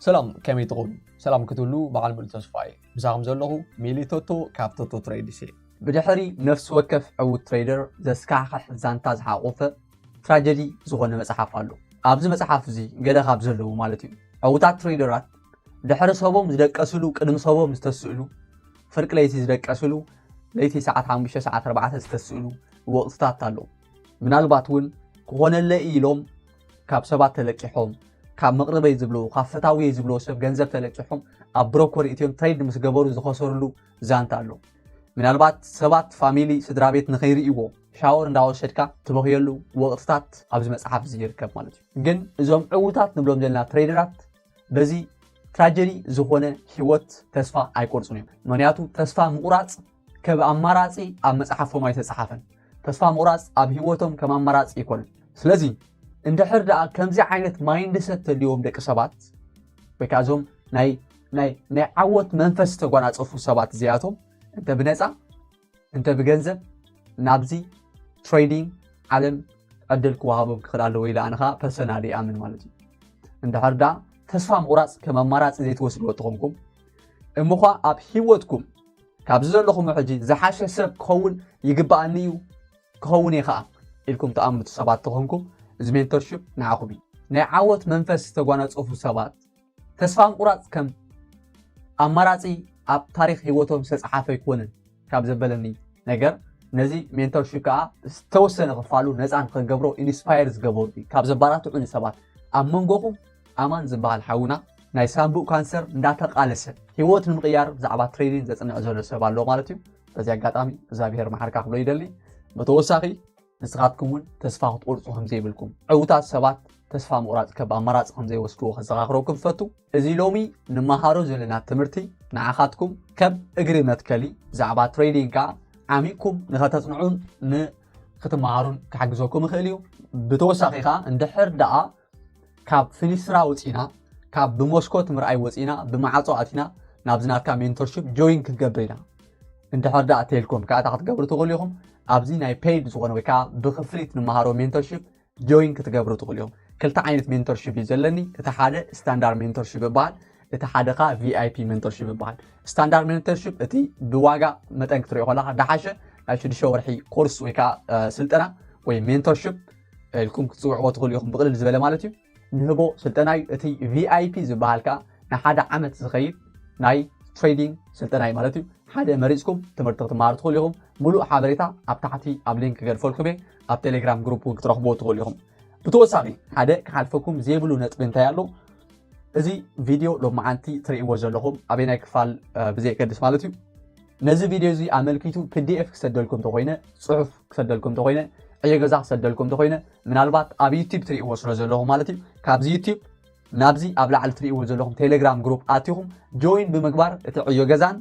ሰላም፣ ከመይ ትኾኑ? ሰላም ክትብሉ በዓል ሙሉ ተስፋ እየ። ምሳኹም ዘለኹ ሚሊ ቶቶ ካብ ቶቶ ትሬድስ እየ። ብድሕሪ ነፍሲ ወከፍ ዕዉት ትሬደር ዘስካሕክሕ ዛንታ ዝሓቆፈ ትራጀዲ ዝኾነ መጽሓፍ ኣሎ። ኣብዚ መጽሓፍ እዚ ገለ ካብ ዘለዉ ማለት እዩ። ዕዉታት ትሬደራት ድሕሪ ሰቦም ዝደቀስሉ፣ ቅድሚ ሰቦም ዝተስእሉ፣ ፍርቂ ለይቲ ዝደቀስሉ፣ ለይቲ ሰዓት ሓሙሽተ ሰዓት ኣርባዕተ ዝተስእሉ ወቕትታት ኣሎ። ምናልባት እውን ክኾነለይ ኢሎም ካብ ሰባት ተለቂሖም፣ ካብ መቕርበይ ዝብሎ፣ ካብ ፈታውየይ ዝብሎ ሰብ ገንዘብ ተለቂሖም ኣብ ብሮኮር እትዮም ትሬድ ምስ ገበሩ ዝኸሰርሉ ዛንታ ኣሎ። ምናልባት ሰባት፣ ፋሚሊ፣ ስድራ ቤት ንኸይርእይዎ ሻወር እንዳወሰድካ ትበኽየሉ ወቕትታት ኣብዚ መጽሓፍ እዚ ይርከብ ማለት እዩ። ግን እዞም ዕዉታት ንብሎም ዘለና ትሬደራት በዚ ትራጀዲ ዝኾነ ህይወት ተስፋ ኣይቆርጹን እዮም። ምኽንያቱ ተስፋ ምቑራጽ ከም ኣማራጺ ኣብ መጽሓፎም ኣይተጻሓፈን። ተስፋ ምቑራጽ ኣብ ህይወቶም ከም ኣማራጺ ኣይኮነን። ስለዚ እንድሕር ደኣ ከምዚ ዓይነት ማይንድሰት ተልዎም ደቂ ሰባት ወይ ከዓ እዞም ናይ ናይ ናይ ዓወት መንፈስ ዝተጓናጸፉ ሰባት እዚኣቶም እንተ ብነጻ እንተ ብገንዘብ ናብዚ ትሬዲንግ ዓለም ዕድል ክወሃቦም ክኽእል ኣለዎ ኢለ ኣነ ኸዓ ፐርሰናሊ ይኣምን ማለት እዩ። እንድሕር ደኣ ተስፋ ምቑራጽ ከም ኣማራጺ ዘይትወስድዎ ተኾንኩም እሞ ኸዓ ኣብ ህይወትኩም ካብዚ ዘለኹም ሕጂ ዝሓሸ ሰብ ክኸውን ይግብኣኒ እዩ፣ ክኸውን እየ ኸዓ ኢልኩም ትኣምኑ ሰባት ተኾንኩም፣ እዚ ሜንቶርሺፕ ንዓኹም እዩ። ናይ ዓወት መንፈስ ዝተጓናጸፉ ሰባት ተስፋ ምቑራጽ ከም ኣማራጺ ኣብ ታሪኽ ህይወቶም ዝተጻሓፈ ኣይኮነን ካብ ዘበለኒ ነገር፣ ነዚ ሜንቶርሺፕ ከኣ ዝተወሰነ ክፋሉ ነጻ ንኽንገብሮ ኢንስፓየር ዝገበሩ እዩ። ካብ ዘባራትዑኒ ሰባት ኣብ መንጎኹም ኣማን ዝበሃል ሓውና ናይ ሳንቡእ ካንሰር እንዳተቓለሰ ህይወት ንምቕያር ብዛዕባ ትሬዲንግ ዘጽንዕ ዘሎ ሰብ ኣሎ ማለት እዩ። በዚ ኣጋጣሚ እግዚኣብሔር መሓርካ ክብሎ ይደሊ። ብተወሳኺ ንስኻትኩም እውን ተስፋ ክትቆርጹ ከም ዘይብልኩም፣ ዕዉታት ሰባት ተስፋ ምቑራጽ ከም ኣማራጺ ከም ዘይወስድዎ ከዘኻኽረኩም እፈቱ። እዚ ሎሚ ንመሃሮ ዘለና ትምህርቲ ንዓኻትኩም ከም እግሪ መትከሊ ብዛዕባ ትሬዲንግ ከኣ ዓሚቕኩም ንኸተጽንዑን ንክትመሃሩን ክሕግዘኩም ይኽእል እዩ። ብተወሳኺ ከኣ እንድሕር ደኣ ካብ ፊኒስትራ ወጺና፣ ካብ ብመስኮት ምርኣይ ወጺና፣ ብማዕጾ ኣቲና ናብዚ ናትካ ሜንቶርሺፕ ጆይን ክንገብር ኢና። እንድሕር ደኣ ተልኩም ከኣ እንታይ ክትገብሩ ትኽእሉ ኢኹም? ኣብዚ ናይ ፔይድ ዝኾነ ወይ ከኣ ብክፍሊት ንመሃሮ ሜንቶርሺፕ ጆይን ክትገብሩ ትኽእሉ ኢኹም። ክልተ ዓይነት ሜንቶርሺፕ እዩ ዘለኒ። እቲ ሓደ ስታንዳርድ ሜንቶርሺፕ ይበሃል፣ እቲ ሓደ ከኣ ቪኣይፒ ሜንቶርሺፕ ይበሃል። ስታንዳርድ ሜንቶርሺፕ እቲ ብዋጋ መጠን ክትሪኦ ከለኻ ደሓሸ ናይ ሽዱሽተ ወርሒ ኮርስ ወይ ከኣ፣ እ፣ ስልጠና ወይ ሜንቶርሺፕ ኢልኩም ክትጽውዕዎ ትኽእሉ ኢኹም፣ ብቕልል ዝበለ ማለት እዩ። ንህቦ ስልጠና እዩ። እቲ ቪኣይፒ ዝበሃል ከኣ ንሓደ ዓመት ዝኸይድ ናይ ትሬዲንግ ስልጠና እዩ ማለት እዩ። ሓደ መሪጽኩም ትምህርቲ ክትመሃሩ ትኽእሉ ኢኹም። ሙሉእ ሓበሬታ ኣብ ታሕቲ ኣብ ሊንክ ክገድፈልኩም እየ። ኣብ ቴሌግራም ግሩፕ እውን ክትረኽብዎ ትኽእሉ ኢኹም። ብተወሳኺ ሓደ ክሓልፈኩም ዘይብሉ ነጥቢ እንታይ ኣሎ? እዚ ቪድዮ ሎማዓንቲ ትርእይዎ ዘለኹም ኣበየናይ ክፋል፣ እ፣ ብዘየገድስ ማለት እዩ። ነዚ ቪድዮ እዚ ኣመልኪቱ ፒዲኤፍ ክሰደልኩም እንተኾይነ፣ ጽሑፍ ክሰደልኩም እንተኾይነ፣ ዕዮ ገዛ ክሰደልኩም እንተኾይነ፣ ምናልባት ኣብ ዩቲዩብ ትርእይዎ ስለ ዘለኹም ማለት እዩ። ካብዚ ዩቲዩብ ናብዚ ኣብ ላዕሊ ትርእይዎ ዘለኹም ቴሌግራም ግሩፕ ኣቲኹም ጆይን ብምግባር እቲ ዕዮ ገዛን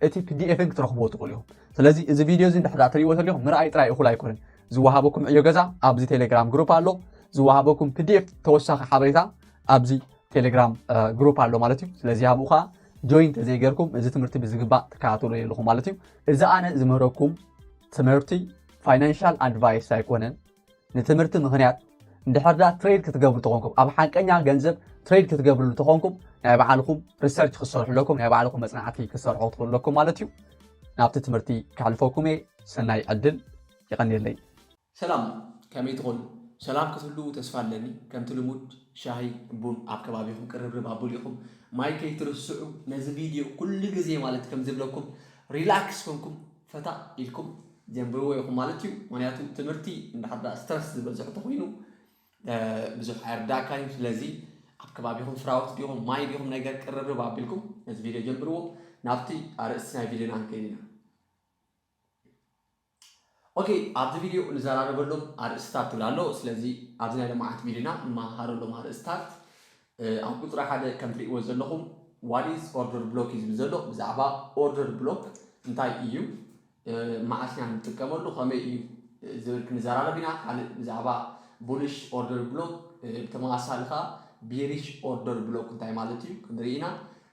እቲ ፒዲኤፍን ክትረኽብዎ ትኽእሉ ኢኹም። ስለዚ እዚ ቪድዮ እዚ እንድሕር ደኣ ትርእይዎ ተሊኹም ምርኣይ ጥራይ እኹል ኣይኮነን። ዝወሃበኩም ዕዮ ገዛ ኣብዚ ቴሌግራም ግሩፕ ኣሎ። ዝወሃበኩም ፒዲኤፍ ተወሳኺ ሓበሬታ ኣብዚ ቴሌግራም፣ እ፣ ግሩፕ ኣሎ ማለት እዩ። ስለዚ ኣብኡ ኸኣ ጆይን ተዘይገርኩም እዚ ትምህርቲ ብዝግባእ ትከታተሉ የለኹም ማለት እዩ። እዚ ኣነ ዝምህረኩም ትምህርቲ ፋይናንሻል ኣድቫይስ ኣይኮነን። ንትምህርቲ ምኽንያት እንድሕር ደኣ ትሬድ ክትገብሩ ተኾንኩም፣ ኣብ ሓቀኛ ገንዘብ ትሬድ ክትገብርሉ ተኾንኩም፣ ናይ ባዕልኹም ሪሰርች ክትሰርሑ ኣለኩም፣ ናይ ባዕልኹም መጽናዕቲ ክትሰርሑ ትኽእሉ ኣለኩም ማለት እዩ። ናብቲ ትምህርቲ ከሕልፈኩም እየ። ሰናይ ዕድል። የቐንየለይ። ሰላም፣ ከመይ ትኾኑ? ሰላም ክትህልዉ ተስፋ ኣለኒ። ከምቲ ልሙድ ሻሂ፣ ቡን ኣብ ከባቢኹም ቅርብርብ ኣብሉ ኢኹም። ማይ ከይትርስዑ። ነዚ ቪድዮ ኩሉ ግዜ ማለት ከም ዝብለኩም ሪላክስ ኮንኩም ፈታ ኢልኩም ጀምርዎ ኢኹም ማለት እዩ። ምኽንያቱ ትምህርቲ እንድሕር ደኣ ስትረስ ዝበዝሑ ተኾይኑ፣ እ፣ ብዙሕ ኣይርዳእካን እዩ። ስለዚ ኣብ ከባቢኹም ፍራውት ዲኹም፣ ማይ ዲኹም ነገር ቅርርብ ኣቢልኩም ነዚ ቪድዮ ጀምርዎ። ናብቲ ኣርእስቲ ናይ ቪድዮና ክንከይድ ኢና። ኦኬ፣ ኣብዚ ቪድዮ ንዘራረበሎም ኣርእስታት ትብል ኣሎ። ስለዚ ኣብዚ ናይ ሎማዓንቲ ቪድዮና ንመሃረሎም ኣርእስታት፣ እ፣ ኣብ ቁጽሪ ሓደ ከም ትርእይዎ ዘለኹም what is order block እዩ ዝብል ዘሎ። ብዛዕባ ኦርደር ብሎክ እንታይ እዩ፣ እ፣ መዓስ ኢና ንጥቀመሉ፣ ከመይ እዩ ዝብል ክንዘራረብ ኢና። ካልእ ብዛዕባ ቡሊሽ ኦርደር ብሎክ፣ እ፣ ብተመሳሳሊ ኸኣ ቢሪሽ ኦርደር ብሎክ እንታይ ማለት እዩ ክንርኢ ኢና።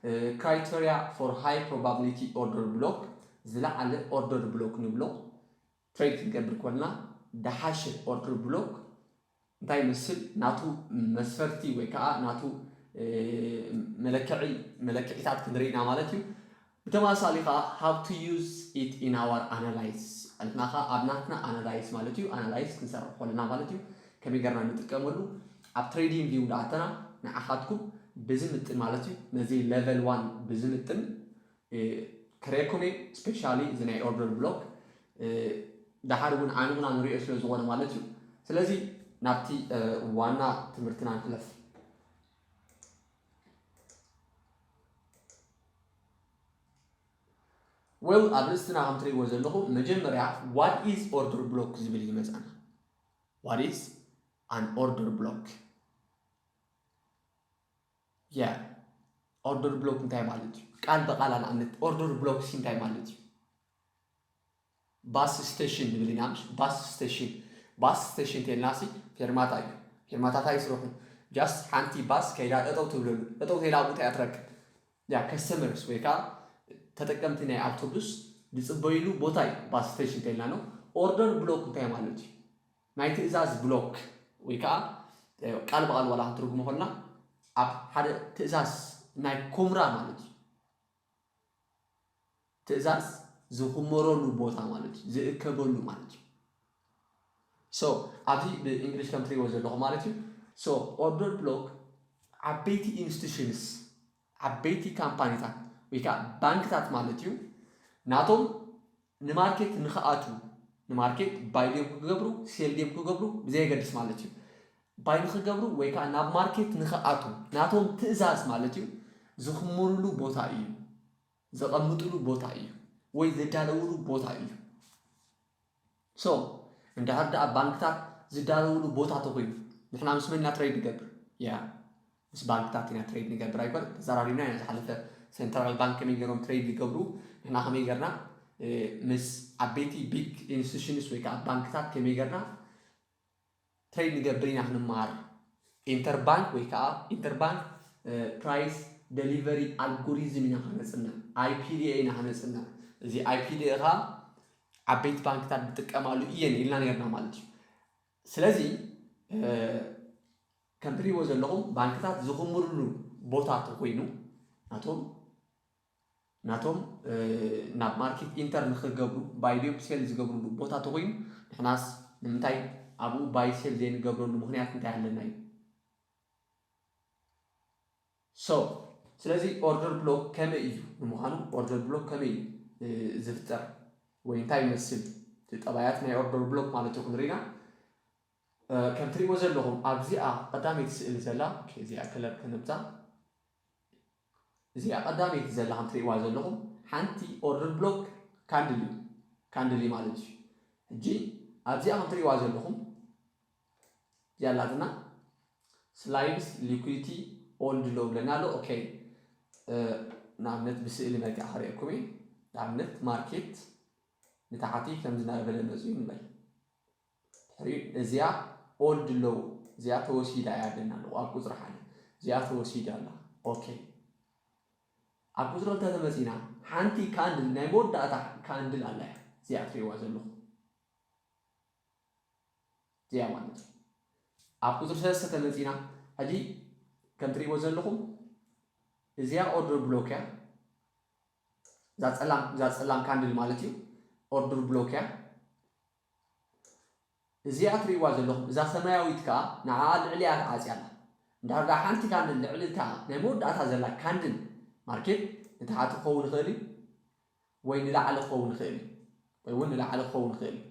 እ፣ criteria for high probability order block፣ ዝለዓለ ኦርደር ብሎክ ንብሎ ትሬድ ክንገብር ኮልና፣ ደሓሸ ኦርደር ብሎክ እንታይ ይመስል፣ ናቱ መስፈርቲ ወይ ከዓ ናቱ፣ መለክዒ መለክዒታት ክንርኢ ኢና ማለት እዩ። ብተመሳሳሊ ከዓ how to use it in our analysis፣ ንሕና ከዓ ኣብ ናትና ኣናላይስ ማለት እዩ፣ ኣናላይስ ክንሰርሕ ከለና ማለት እዩ፣ ከመይ ገርና ንጥቀመሉ ኣብ ትሬዲንግ ቪው ዳኣተና ንዓኻትኩም ብዝምጥን ማለት እዩ፣ ነዚ ሌቨል ዋን ብዝምጥን ክሬኩም እየ። ስፔሻሊ እዚ ናይ ኦርደር ብሎክ ድሓር እውን ዓሚቕና ንሪኦ ስለ ዝኾነ ማለት እዩ። ስለዚ ናብቲ ዋና ትምህርትና ንሕለፍ። ወል ኣብ ርእስትና ከም ትሪእዎ ዘለኹም መጀመርያ what is order block ዝብል እዩ መፅኣና። What is an order block? ያ ኦርደር ብሎክ እንታይ ማለት እዩ? ቃል ብቃል ንኣብነት ኦርደር ብሎክ ሲ እንታይ ማለት እዩ? ባስ ስቴሽን ንብል ኢና። ባስ ስቴሽን ባስ ስቴሽን ተልና ሲ ፌርማታ እዩ። ፌርማታታ ይስርሑ። ጃስት ሓንቲ ባስ ከይዳ ጠጠው ትብለሉ፣ ጠጠው ተይላ ኣብኡ እንታይ እያ ትረክብ? ያ ከስተመርስ ወይ ከዓ ተጠቀምቲ ናይ ኣውቶቡስ ዝፅበይሉ ቦታ እዩ ባስ ስቴሽን ተልና ነው። ኦርደር ብሎክ እንታይ ማለት እዩ? ናይ ትእዛዝ ብሎክ ወይ ከዓ ቃል ብቃል ዋላ ክንትርጉሞ ከልና ኣብ ሓደ ትእዛዝ ናይ ኮምራ ማለት እዩ። ትእዛዝ ዝኩመረሉ ቦታ ማለት እዩ፣ ዝእከበሉ ማለት እዩ። ሶ ኣብዚ ብእንግሊሽ ከም ትሪእዎ ዘለኹም ማለት እዩ። ሶ ኦርደር ብሎክ ዓበይቲ ኢንስቲቱሽንስ፣ ዓበይቲ ካምፓኒታት ወይ ከዓ ባንክታት ማለት እዩ፣ ናቶም ንማርኬት ንክኣቱ፣ ንማርኬት ባይ ድዮም ክገብሩ ሴል ድዮም ክገብሩ ብዘየገድስ ማለት እዩ፣ ባይ ንክገብሩ ወይ ከዓ ናብ ማርኬት ንክኣቱ ናቶም ትእዛዝ ማለት እዩ ዝኽምርሉ ቦታ እዩ፣ ዘቐምጥሉ ቦታ እዩ ወይ ዘዳለውሉ ቦታ እዩ። ሶ እንድሕር ደኣ ባንክታት ዝዳለውሉ ቦታ ተኮይኑ ንሕና ምስ መን ኢና ትሬድ ንገብር? ያ ምስ ባንክታት ኢና ትሬድ ንገብር ኣይኮን? ተዘራሪብና ኢና ዝሓለፈ። ሴንትራል ባንክ ከመይ ገይሮም ትሬድ ይገብሩ፣ ንሕና ከመይ ገርና ምስ ዓበይቲ ቢግ ኢንስቲቱሽንስ ወይ ከዓ ባንክታት ከመይ ገርና ትሬድ ንገብር ኢና ክንመሃር። ኢንተርባንክ ወይ ከዓ ኢንተርባንክ ፕራይስ ደሊቨሪ ኣልጎሪዝም ኢና ክነፅንዕ፣ ኣይፒዲኤ ኢና ክነፅንዕ። እዚ ኣይፒዲኤ ከዓ ዓበይቲ ባንክታት ዝጥቀማሉ እየን ኢልና ነርና ማለት እዩ። ስለዚ ከም ትሪእዎ ዘለኹም ባንክታት ዝኽምርሉ ቦታ ተኮይኑ ናቶም ናቶም ናብ ማርኬት ኢንተር ንክገብሩ ባይ ድዮም ሴል ዝገብርሉ ቦታ ተኮይኑ ንሕናስ ንምንታይ ኣብኡ ባይ ሴል ዘይንገብረሉ ምክንያት እንታይ ኣለና እዩ? ሶ ስለዚ ኦርደር ብሎክ ከመይ እዩ? ንምዃኑ ኦርደር ብሎክ ከመይ እዩ ዝፍጠር ወይ እንታይ ይመስል? እቲ ጠባያት ናይ ኦርደር ብሎክ ማለት እዩ ክንሪና ከም ትሪእዎ ዘለኹም ኣብዚኣ ቀዳመይቲ ስእሊ ዘላ እዚኣ ከለር ከነብዛ እዚኣ ቀዳመይቲ ዘላ ከም ትሪእዋ ዘለኹም ሓንቲ ኦርደር ብሎክ ካንድል እዩ። ካንድል እዩ ማለት እዩ። ሕጂ ኣብዚኣ ከም ትሪእዋ ዘለኹም እዚኣ ኣላትና ስላይድስ ሊኩዲቲ ኦልድ ሎው ብለና ኣሎ። ኦኬ ንኣብነት ብስእሊ መልክዕ ክርእየኩም እየ። ንኣብነት ማርኬት ንታሕቲ ከምዚ እናበለ መፅኡ ንበል። ድሕሪኡ እዚኣ ኦልድ ሎው እዚኣ ተወሲዳ እያ ኣለና ኣለኹ ኣብ ቁፅሪ ሓደ እዚኣ ተወሲዳ ኣላ። ኦኬ ኣብ ቁፅሪ ክልተ ተመፂና ሓንቲ ካንድል ናይ መወዳእታ ካንድል ኣላ እያ እዚኣ ትሪእዋ ዘለኹም እዚኣ ማለት እዩ። ኣብ ቁፅሪ ሰለስተ ተመፂና ሕጂ ከም ትሪእዎ ዘለኹም እዚኣ ኦርደር ብሎክ እያ። እዛ ፀላም እዛ ፀላም ካንድል ማለት እዩ ኦርደር ብሎክ እያ። እዚኣ ትሪእዋ ዘለኹም እዛ ሰማያዊት ከዓ ንዓኣ ልዕሊያ ተዓፅያ ኣላ። እንድሕር ደኣ ሓንቲ ካንድል ልዕሊ እታ ናይ መወዳእታ ዘላ ካንድል ማርኬት ንታሕቲ ክኸውን ይኽእል እዩ ወይ ንላዕሊ ክኸውን ይኽእል እዩ ወይ እውን ንላዕሊ ክኸውን ይኽእል እዩ።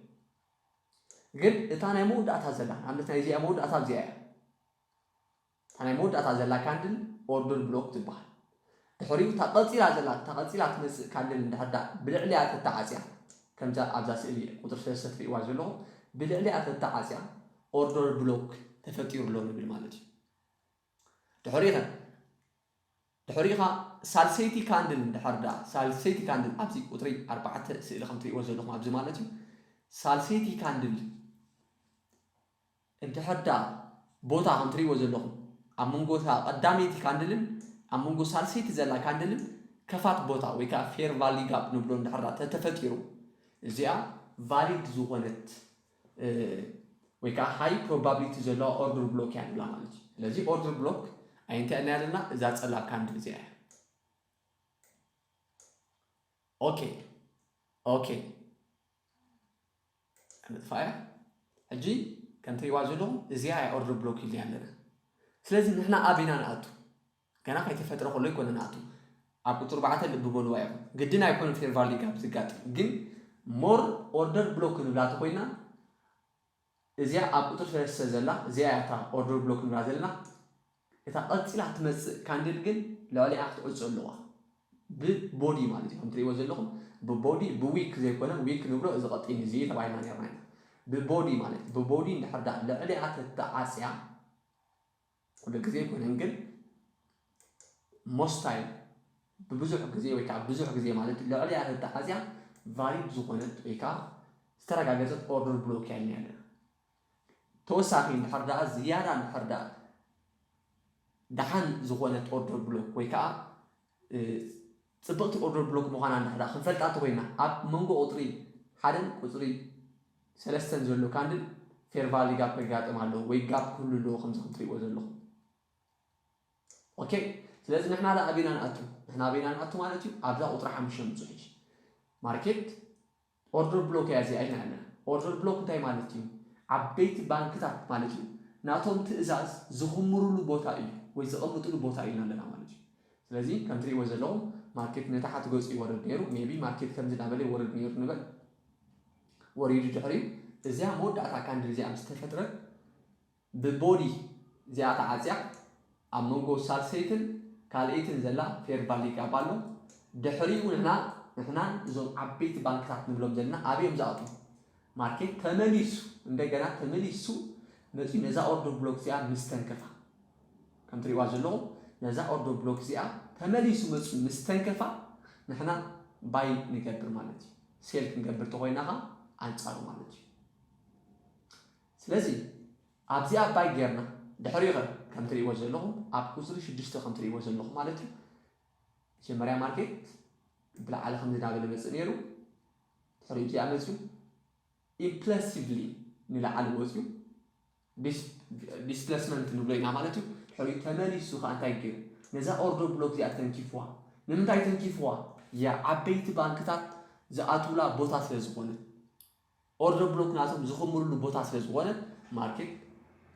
ግን እታ ናይ መወዳእታ ዘላ ንኣብነት ናይ እዚኣ መወዳእታ ኣብዚኣ እያ። እታ ናይ መወዳእታ ዘላ ካንድል ኦርደር ብሎክ ትበሃል። ድሕሪኡ እታ ቀፂላ ዘላ እታ ቀፂላ ትመፅእ ካንድል እንድሕር ደኣ ብልዕሊኣ ተተዓፅያ ከምዛ ኣብዛ ስእሊ ቁፅሪ ሰለስተ ትሪእዋ ዘለኹም ብልዕሊኣ ተተዓፅያ ኦርደር ብሎክ ተፈጢሩ ኣሎ ንብል ማለት እዩ። ድሕሪኡ ከ ድሕሪኡ ከዓ ሳልሰይቲ ካንድል እንድሕር ደኣ ሳልሰይቲ ካንድል ኣብዚ ቁፅሪ ኣርባዕተ ስእሊ ከም ትሪእዎ ዘለኹም ኣብዚ ማለት እዩ ሳልሰይቲ ካንድል እንድሕር ደኣ ቦታ ከም ትሪእዎ ዘለኹም ኣብ መንጎ እታ ቀዳመይቲ ካንድልን ኣብ መንጎ ሳልሰይቲ ዘላ ካንድልን ከፋት ቦታ ወይ ከዓ ፌር ቫሊ ጋፕ ንብሎ እንድሕር ደኣ ተተፈጢሩ እዚኣ ቫሊድ ዝኾነት ወይ ከዓ ሃይ ፕሮባብሊቲ ዘለዋ ኦርደር ብሎክ እያ ንብላ ማለት እዩ። ስለዚ ኦርደር ብሎክ ኣይ እንታይ ኣለና እዛ ጸላም ካንድል እዚኣ እያ። ኦኬ ኦኬ፣ ንጥፋያ። ሕጂ ከም ትሪእዋ ዘለኹም እዚኣ እያ ኦርደር ብሎክ ኢልና ኣለና። ስለዚ ንሕና ኣበይና ንኣቱ? ገና ከይተፈጥረ ከሎ ይኮነ ንኣቱ። ኣብ ቁፅሪ ኣርባዕተ ልቢ በልዋ ኢኹም። ግድን ኣይኮነ ፌር ቫልዩ ጋፕ ዝጋጥም፣ ግን ሞር ኦርደር ብሎክ ንብላ ተኮይና እዚኣ ኣብ ቁፅሪ ሰለስተ ዘላ እዚኣ እያ እታ ኦርደር ብሎክ ንብላ ዘለና። እታ ቀፂላ ትመፅእ ካንድል ግን ልዕሊኣ ክትዕፆ ኣለዋ። ብቦዲ ማለት እዩ። ከም ትሪእዎ ዘለኹም ብቦዲ ብዊክ ዘይኮነ፣ ዊክ ንብሎ እዚ ቀጢን እዚ ተባሂልና ነርና ኢና። ብቦዲ ማለት ብቦዲ እንድሕር ዳ ልዕሊኣ ተተዓፅያ፣ ኩሉ ግዜ ኣይኮነን ግን ሞስት ታይም ብብዙሕ ግዜ ወይ ከዓ ብዙሕ ግዜ ማለት ልዕሊኣ ተተዓፅያ ቫሊድ ዝኾነት ወይ ከዓ ዝተረጋገፀት ኦርደር ብሎክ እያ ኢልና ኣለና። ተወሳኺ እንድሕር ደኣ ዝያዳ እንድሕር ደኣ ደሓን ዝኾነት ኦርደር ብሎክ ወይ ከዓ እ፣ ፅብቕቲ ኦርደር ብሎክ ምዃና እንድሕር ደኣ ክንፈልጣ እንተኮይና ኣብ መንጎ ቁፅሪ ሓደን ቁፅሪ ሰለስተን ዘሎ ካንድል ፌር ቫሊ ጋፕ ከጋጥም ኣለዎ ወይ ጋፕ ክህሉ ኣለዎ ከምዚ ከም ትሪእዎ ዘለኹም። ኦኬ፣ ስለዚ ንሕና ደኣ ኣበይና ንኣቱ? ንሕና ኣበይና ንኣቱ ማለት እዩ ኣብዛ ቁፅሪ ሓሙሽተ ምፅኡ ሕጂ ማርኬት ኦርደር ብሎክ እያ እዚኣ ኢና ኣለና። ኦርደር ብሎክ እንታይ ማለት እዩ? ዓበይቲ ባንክታት ማለት እዩ ናቶም ትእዛዝ ዝኽምሩሉ ቦታ እዩ ወይ ዘቐምጥሉ ቦታ እዩ ኣለና ማለት እዩ። ስለዚ ከም ትሪእዎ ዘለኹም ማርኬት ንታሕቲ ገፁ ይወርድ ነይሩ። ሜቢ ማርኬት ከምዚ እናበለ ይወርድ ነይሩ ንበል። ወሪዱ ድሕሪኡ እዚኣ መወዳእታ ካንድል እዚኣ ምስ ተፈጥረት ብቦዲ እዚኣ ተዓፅያ ኣብ መንጎ ሳልሰይትን ካልኣይትን ዘላ ፌር ቫሊ ጋፕ ኣሎ። ድሕሪኡ ንሕና ንሕናን እዞም ዓበይቲ ባንክታት ንብሎም ዘለና ኣበዮም ዝኣትዉ ማርኬት ተመሊሱ እንደገና ተመሊሱ መፂኡ ነዛ ኦርደር ብሎክ እዚኣ ምስ ተንከፋ ከም ትሪእዋ ዘለኹም ነዛ ኦርደር ብሎክ እዚኣ ተመሊሱ መፂኡ ምስ ተንከፋ ንሕና ባይ ንገብር ማለት እዩ። ሴል ክንገብር ተኮይና ኸዓ ኣንፃሩ ማለት እዩ። ስለዚ ኣብዚኣ ባይ ጌርና ድሕሪኡ ኸ ከም ትሪእዎ ዘለኹም ኣብ ቁፅሪ ሽዱሽተ ከም ትሪእዎ ዘለኹም ማለት እዩ። መጀመርያ ማርኬት ብላዕሊ ከምዚ እናበለ መፅእ ነይሩ። ድሕሪኡ እዚኣ መፅዩ ኢምፕለሲቭሊ ንላዕሊ ወፅዩ ዲስፕለስመንት ንብሎ ኢና ማለት እዩ። ድሕሪኡ ተመሊሱ ከዓ እንታይ ገይሩ ነዛ ኦርደር ብሎክ እዚኣ ተንኪፍዋ። ንምንታይ ተንኪፍዋ? የዓበይቲ ባንክታት ዝኣትውላ ቦታ ስለ ዝኾነ ኦርደር ብሎክ ናቶም ዝኽምርሉ ቦታ ስለ ዝኾነ ማርኬት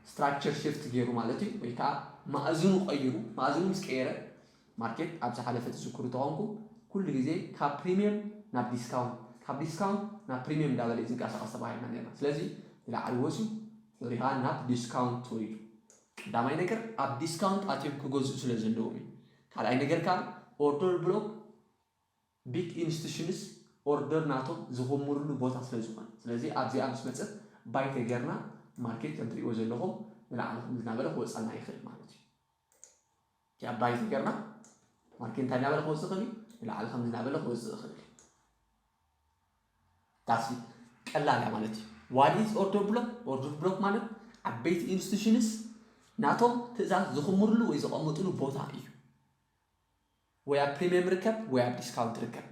ስትራክቸር ሽፍት ገይሩ ማለት እዩ። ወይ ከዓ ማእዝኑ ቀይሩ። ማእዝኑ ምስ ቀየረ ማርኬት ኣብ ዝሓለፈ ትዝክሩ ተኾንኩም ኩሉ ግዜ ካብ ፕሪሚየም ናብ ዲስካውንት ካብ ዲስካውንት ናብ ፕሪሚየም እንዳበለ እዩ ዝንቀሳቐስ ተባሂልና ነርና። ስለዚ ንላዕሊ ወፅዩ ሕሪኻ ናብ ዲስካውንት ወሪዱ። ቀዳማይ ነገር ኣብ ዲስካውንት ኣትዮም ክገዝኡ ስለ ዘለዎም እዩ። ካልኣይ ነገር ከዓ ኦርደር ብሎክ ቢግ ኢንስቲቱሽንስ ኦርደር ናቶም ዝኽምርሉ ቦታ ስለ ዝኾነ ስለዚ ኣብዚኣ ምስ መፀት ባይ ተገርና ማርኬት ከም ትሪእዎ ዘለኹም ንላዕሊ ከም ዝናበለ ክወፀልና ይኽእል ማለት እዩ። እዚኣ ባይ ተገርና ማርኬት እንታይ እናበለ ክወፅእ ይኽእል እዩ? ንላዕሊ ከም ዝናበለ ክወፅእ ይኽእል እዩ። ዳሲ ቀላል እያ ማለት እዩ። ዋት ኢዝ ኦርደር ብሎክ? ኦርደር ብሎክ ማለት ዓበይቲ ኢንስቲቱሽንስ ናቶም ትእዛዝ ዝኽምርሉ ወይ ዘቐምጥሉ ቦታ እዩ። ወይ ኣብ ፕሪሚየም ርከብ ወይ ኣብ ዲስካውንት ርከብ።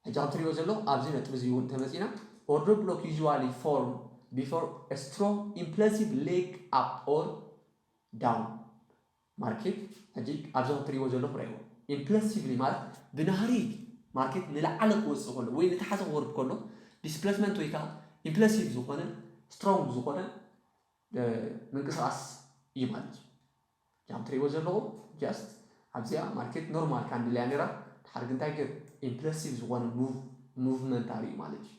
ሕጂ ከም ትሪእዎ ዘለኹም ኣብዚ ነጥቢ እዚ እውን ተመፂና ኦርደር ብሎክ ዩዝዋሊ ፎርም ቢፎር ስትሮንግ ኢምፕለሲቭ ሌግ ኣፕ ኦር ዳውን ማርኬት። ሕጂ ኣብዚ ከም ትሪእዎ ዘለኹም ርኣይዎ። ኢምፕለሲቭሊ ማለት ብናህሪ ማርኬት ንላዕሊ ክወፅእ ከሎ ወይ ንታሕቲ ክወርድ ከሎ ዲስፕለስመንት ወይ ከዓ ኢምፕለሲቭ ዝኾነ ስትሮንግ ዝኾነ ምንቅስቃስ እዩ ማለት እዩ። ከም ትሪእዎ ዘለኹም ጀስት ኣብዚኣ ማርኬት ኖርማል ካንድል እያ ነይራ። ድሓር ግን እንታይ ገይሩ ኢምፕለሲቭ ዝኾነ ሙቭመንት ኣርእዩ ማለት እዩ።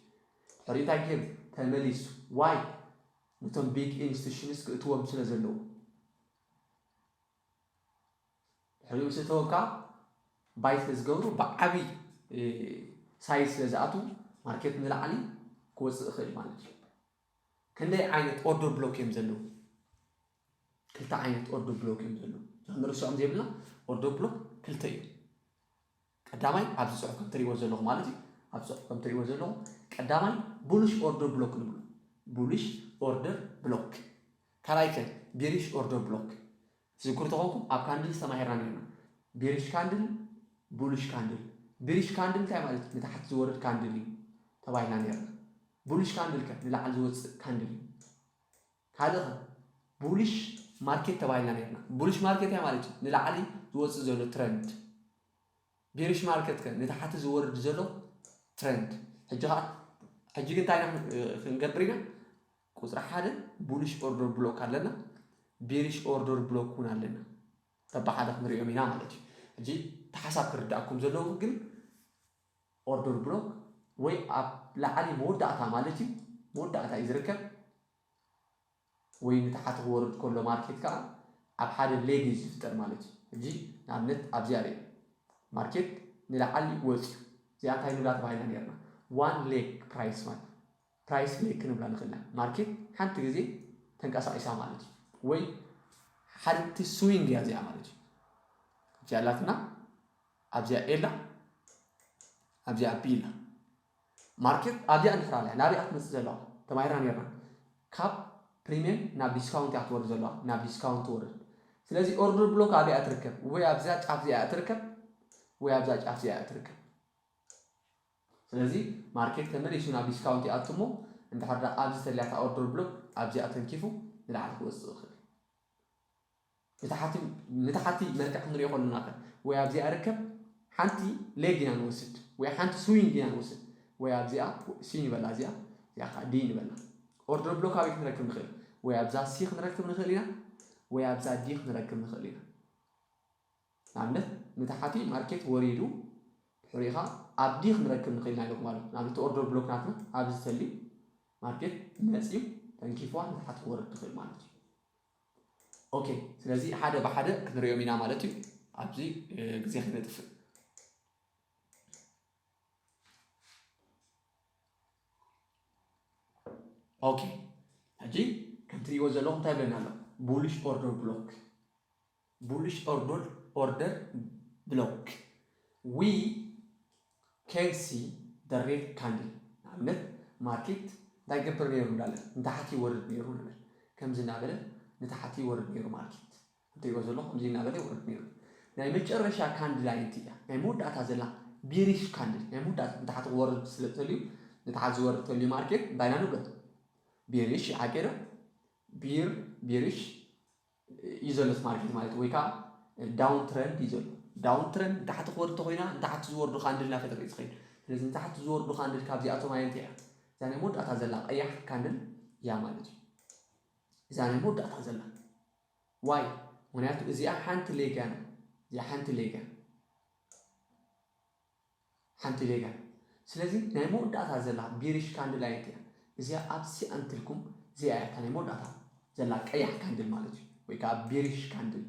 ድሕሪ እንታይ ገይሩ ተመሊሱ ዋይ ነቶም ቢግ ኢንስቲቱሽንስ ክእትዎም ስለ ዘለዉ ድሕሪኡ ምስ እተወካ ባይ ስለ ዝገብሩ ብዓብይ ሳይዝ ስለ ዝኣትዉ ማርኬት ንላዕሊ ክወፅእ ይኽእል ማለት እዩ። ክንደይ ዓይነት ኦርደር ብሎክ እዮም ዘለዉ? ክልተ ዓይነት ኦርደር ብሎክ እዮም ዘለዉ። ንርሶም ዘይብልና ኦርደር ብሎክ ክልተ እዮም። ቀዳማይ ኣብዚ ፅሑፍ ከም ትሪእዎ ዘለኹም ማለት እዩ። ኣብ ፅሑፍ ከም ትሪእዎ ዘለኹም ቀዳማይ ቡሊሽ ኦርደር ብሎክ ንብሎ። ቡሊሽ ኦርደር ብሎክ። ካልኣይ ከ ቢሪሽ ኦርደር ብሎክ። ትዝክሩ ተኾንኩም ኣብ ካንድልስ ተማሂርና ነርና። ቢሪሽ ካንድል፣ ቡሊሽ ካንድል። ቢሪሽ ካንድል እንታይ ማለት እዩ? ንታሕቲ ዝወርድ ካንድል እዩ ተባሂልና ነርና። ቡሊሽ ካንድል ከ ንላዕሊ ዝወፅእ ካንድል እዩ። ካልእ ኸ bullish market ተባሂልና ነርና። Bullish market እንታይ ማለት እዩ? ንላዕሊ ዝወፅእ ዘሎ trend። Bearish market ከ ንታሕቲ ዝወርድ ዘሎ trend። ሕጂ ኸዓ ሕጂ ግን እንታይ ኢና ክንገብር ኢና? ቁፅሪ ሓደ bullish order block ኣለና፣ bearish order block እውን ኣለና። በብሓደ ክንሪኦም ኢና ማለት እዩ። ሕጂ እቲ ሓሳብ ክርዳእኩም ዘለዎ ግን order block ወይ ኣብ ላዕሊ መወዳእታ ማለት እዩ፣ መወዳእታ እዩ ዝርከብ፣ ወይ ንታሕቲ ክወርድ ከሎ ማርኬት ከዓ ኣብ ሓደ leg እዩ ዝፍጠር ማለት እዩ። ሕጂ ንኣብነት ኣብዚኣ ሪኦ ማርኬት ንላዕሊ ወፅዩ፣ እዚኣ እንታይ ንብላ ተባሂልና ነርና? One leg price ማለት price leg ክንብላ ንኽእል ኢና። ማርኬት ሓንቲ ግዜ ተንቀሳቒሳ ማለት እዩ፣ ወይ ሓንቲ ስዊንግ እያ እዚኣ ማለት እዩ። እዚኣ ኣላትና ኣብዚኣ ኤላ ኣብዚኣ ቢ ኢልና ማርኬት ኣብዚኣ እንድሕር ኣላ ናበይ እያ ትመፅእ ዘለዋ? ተማሂርና ነርና። ካብ ፕሪሚየም ናብ ዲስካውንት እያ ትወርድ ዘለዋ፣ ናብ ዲስካውንት ትወርድ። ስለዚ ኦርደር ብሎክ ኣበይ እያ ትርከብ? ወይ ኣብዛ ጫፍ እዚኣ እያ ትርከብ፣ ወይ ኣብዛ ጫፍ እዚኣ እያ ትርከብ። ስለዚ ማርኬት ተመሊሱ ናብ ዲስካውንት ይኣቱ እሞ እንድሕር ደኣ ኣብዚ ተልያታ ኦርደር ብሎክ ኣብዚኣ ተንኪፉ ንላዕሊ ክወፅእ ይኽእል። ንታሕቲ ንታሕቲ መልክዕ ክንሪኦ ከለና ከ ወይ ኣብዚኣ ርከብ ሓንቲ ሌግ ኢና ንወስድ ወይ ሓንቲ ስዊንግ ኢና ንወስድ ወይ ኣብዚኣ ሲ ንበላ እዚኣ እዚኣ ከዓ ዲ ንበላ። ኦርደር ብሎክ ኣበይ ክንረክብ ንኽእል? ወይ ኣብዛ ሲ ክንረክብ ንኽእል ኢና ወይ ኣብዛ ዲ ክንረክብ ንኽእል ኢና። ንኣብነት ንታሕቲ ማርኬት ወሪዱ ድሕሪኻ ኣብ ዲ ክንረክብ ንኽእል ኢና ኢለኩም ኣለኹ። ንኣብነት ኦርደር ብሎክ ናትና ኣብዚ ተልዩ ማርኬት መፅዩ ተንኪፍዋ ንታሕቲ ክወርድ ትኽእል ማለት እዩ። ኦኬ ስለዚ ሓደ ብሓደ ክንሪኦም ኢና ማለት እዩ። ኣብዚ ግዜ ከይነጥፍእ። ኦኬ ሕጂ ከምቲ ትሪእዎ ዘለኹም እንታይ ብለና ኣሎ? Bullish order block, bullish order order block, we can see the red candle። ንኣብነት ማርኬት እንታይ ገብር ነይሩ እንዳለ ንታሕቲ ይወርድ ነይሩ ንብል። ከምዚ እናበለ ንታሕቲ ይወርድ ነይሩ ማርኬት። እትሪእዎ ዘለኹም ከምዚ እናበለ ይወርድ ነይሩ። ናይ መጨረሻ ካንድል ኣየንቲ እያ? ናይ መወዳእታ ዘላ ቢሪሽ ካንድል ናይ መወዳእታ ንታሕቲ ክወርድ ስለ ተልዩ ንታሕቲ ዝወርድ ተልዩ ማርኬት እንታይ ኢና ንብሎ? ቢሪሽ ይሓቂ ዶ? ቢር ቢሪሽ እዩ ዘሎ እቲ ማርኬት ማለት ወይ ከዓ ዳውን ትረንድ እዩ ዘሎ። ዳውን ትረንድ ንታሕቲ ክወርድ ተኮይና ንታሕቲ ዝወርዱ ካንድል እናፈጠረ እዩ ዝኸይድ። ስለዚ ንታሕቲ ዝወርዱ ካንድል ካብዚኣቶም ኣየንቲ እያ? እዛ ናይ መወዳእታ ዘላ ቀያሕ ካንድል እያ ማለት እዩ። እዛ ናይ መወዳእታ ዘላ ዋይ ምክንያቱ እዚኣ ሓንቲ ሌጋ እያ። እዚኣ ሓንቲ ሌጋ ሓንቲ ሌጋ ስለዚ ናይ መወዳእታ ዘላ ቢሪሽ ካንድል ኣየት እያ? እዚኣ ኣብ ሲ ኣንትልኩም እዚኣ እያ እታ ናይ መወዳእታ ዘላ ቀያሕ ካንድል ማለት እዩ። ወይ ከዓ ቢሪሽ ካንድል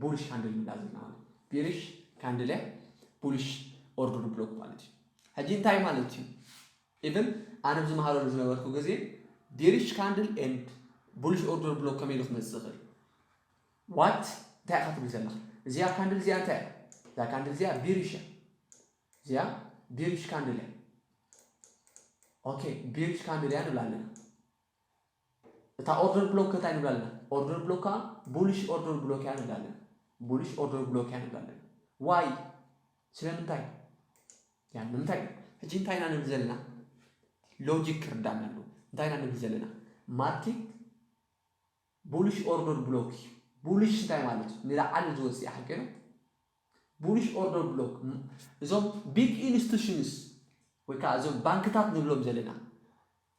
ቡልሽ ካንድል ምዳ ዘለና ማለት ቢሪሽ ካንድል እያ። ቡልሽ ኦርደር ብሎክ ማለት እዩ። ሕጂ እንታይ ማለት እዩ? ኢቨን ኣነ ዝመሃረሉ ዝነበርኩ ግዜ ቢሪሽ ካንድል ኤንድ ቡልሽ ኦርደር ብሎክ ከመይ ኢሉ ክመፅእ ይኽእል? ዋት እንታይ ኢኻ ትብል ዘለኻ? እዚኣ ካንድል እዚኣ እንታይ እያ? እዛ ካንድል እዚኣ ቢሪሽ እያ። እዚኣ ቢሪሽ ካንድል እያ። ኦኬ ቢሪሽ ካንድል እያ ንብላ ኣለና። እታ ኦርደር ብሎክ እንታይ ንብላ ኣለና? ኦርደር ብሎክ ከዓ ቡሊሽ ኦርደር ብሎክ እያ ንብላ ኣለና። ቡሊሽ ኦርደር ብሎክ እያ ንብላ ኣለና። ዋይ ስለምንታይ? ያ ንምንታይ? ሕጂ እንታይ ኢና ንብል ዘለና? ሎጂክ ክርዳና ኣለዎ። እንታይ ኢና ንብል ዘለና? ማርኬት ቡሊሽ ኦርደር ብሎክ እዩ። ቡሊሽ እንታይ ማለት እዩ? ንላዕሊ ዝወፅእ ሓቂ ነው። ቡሊሽ ኦርደር ብሎክ እዞም ቢግ ኢንስቲቱሽንስ ወይ ከዓ እዞም ባንክታት ንብሎም ዘለና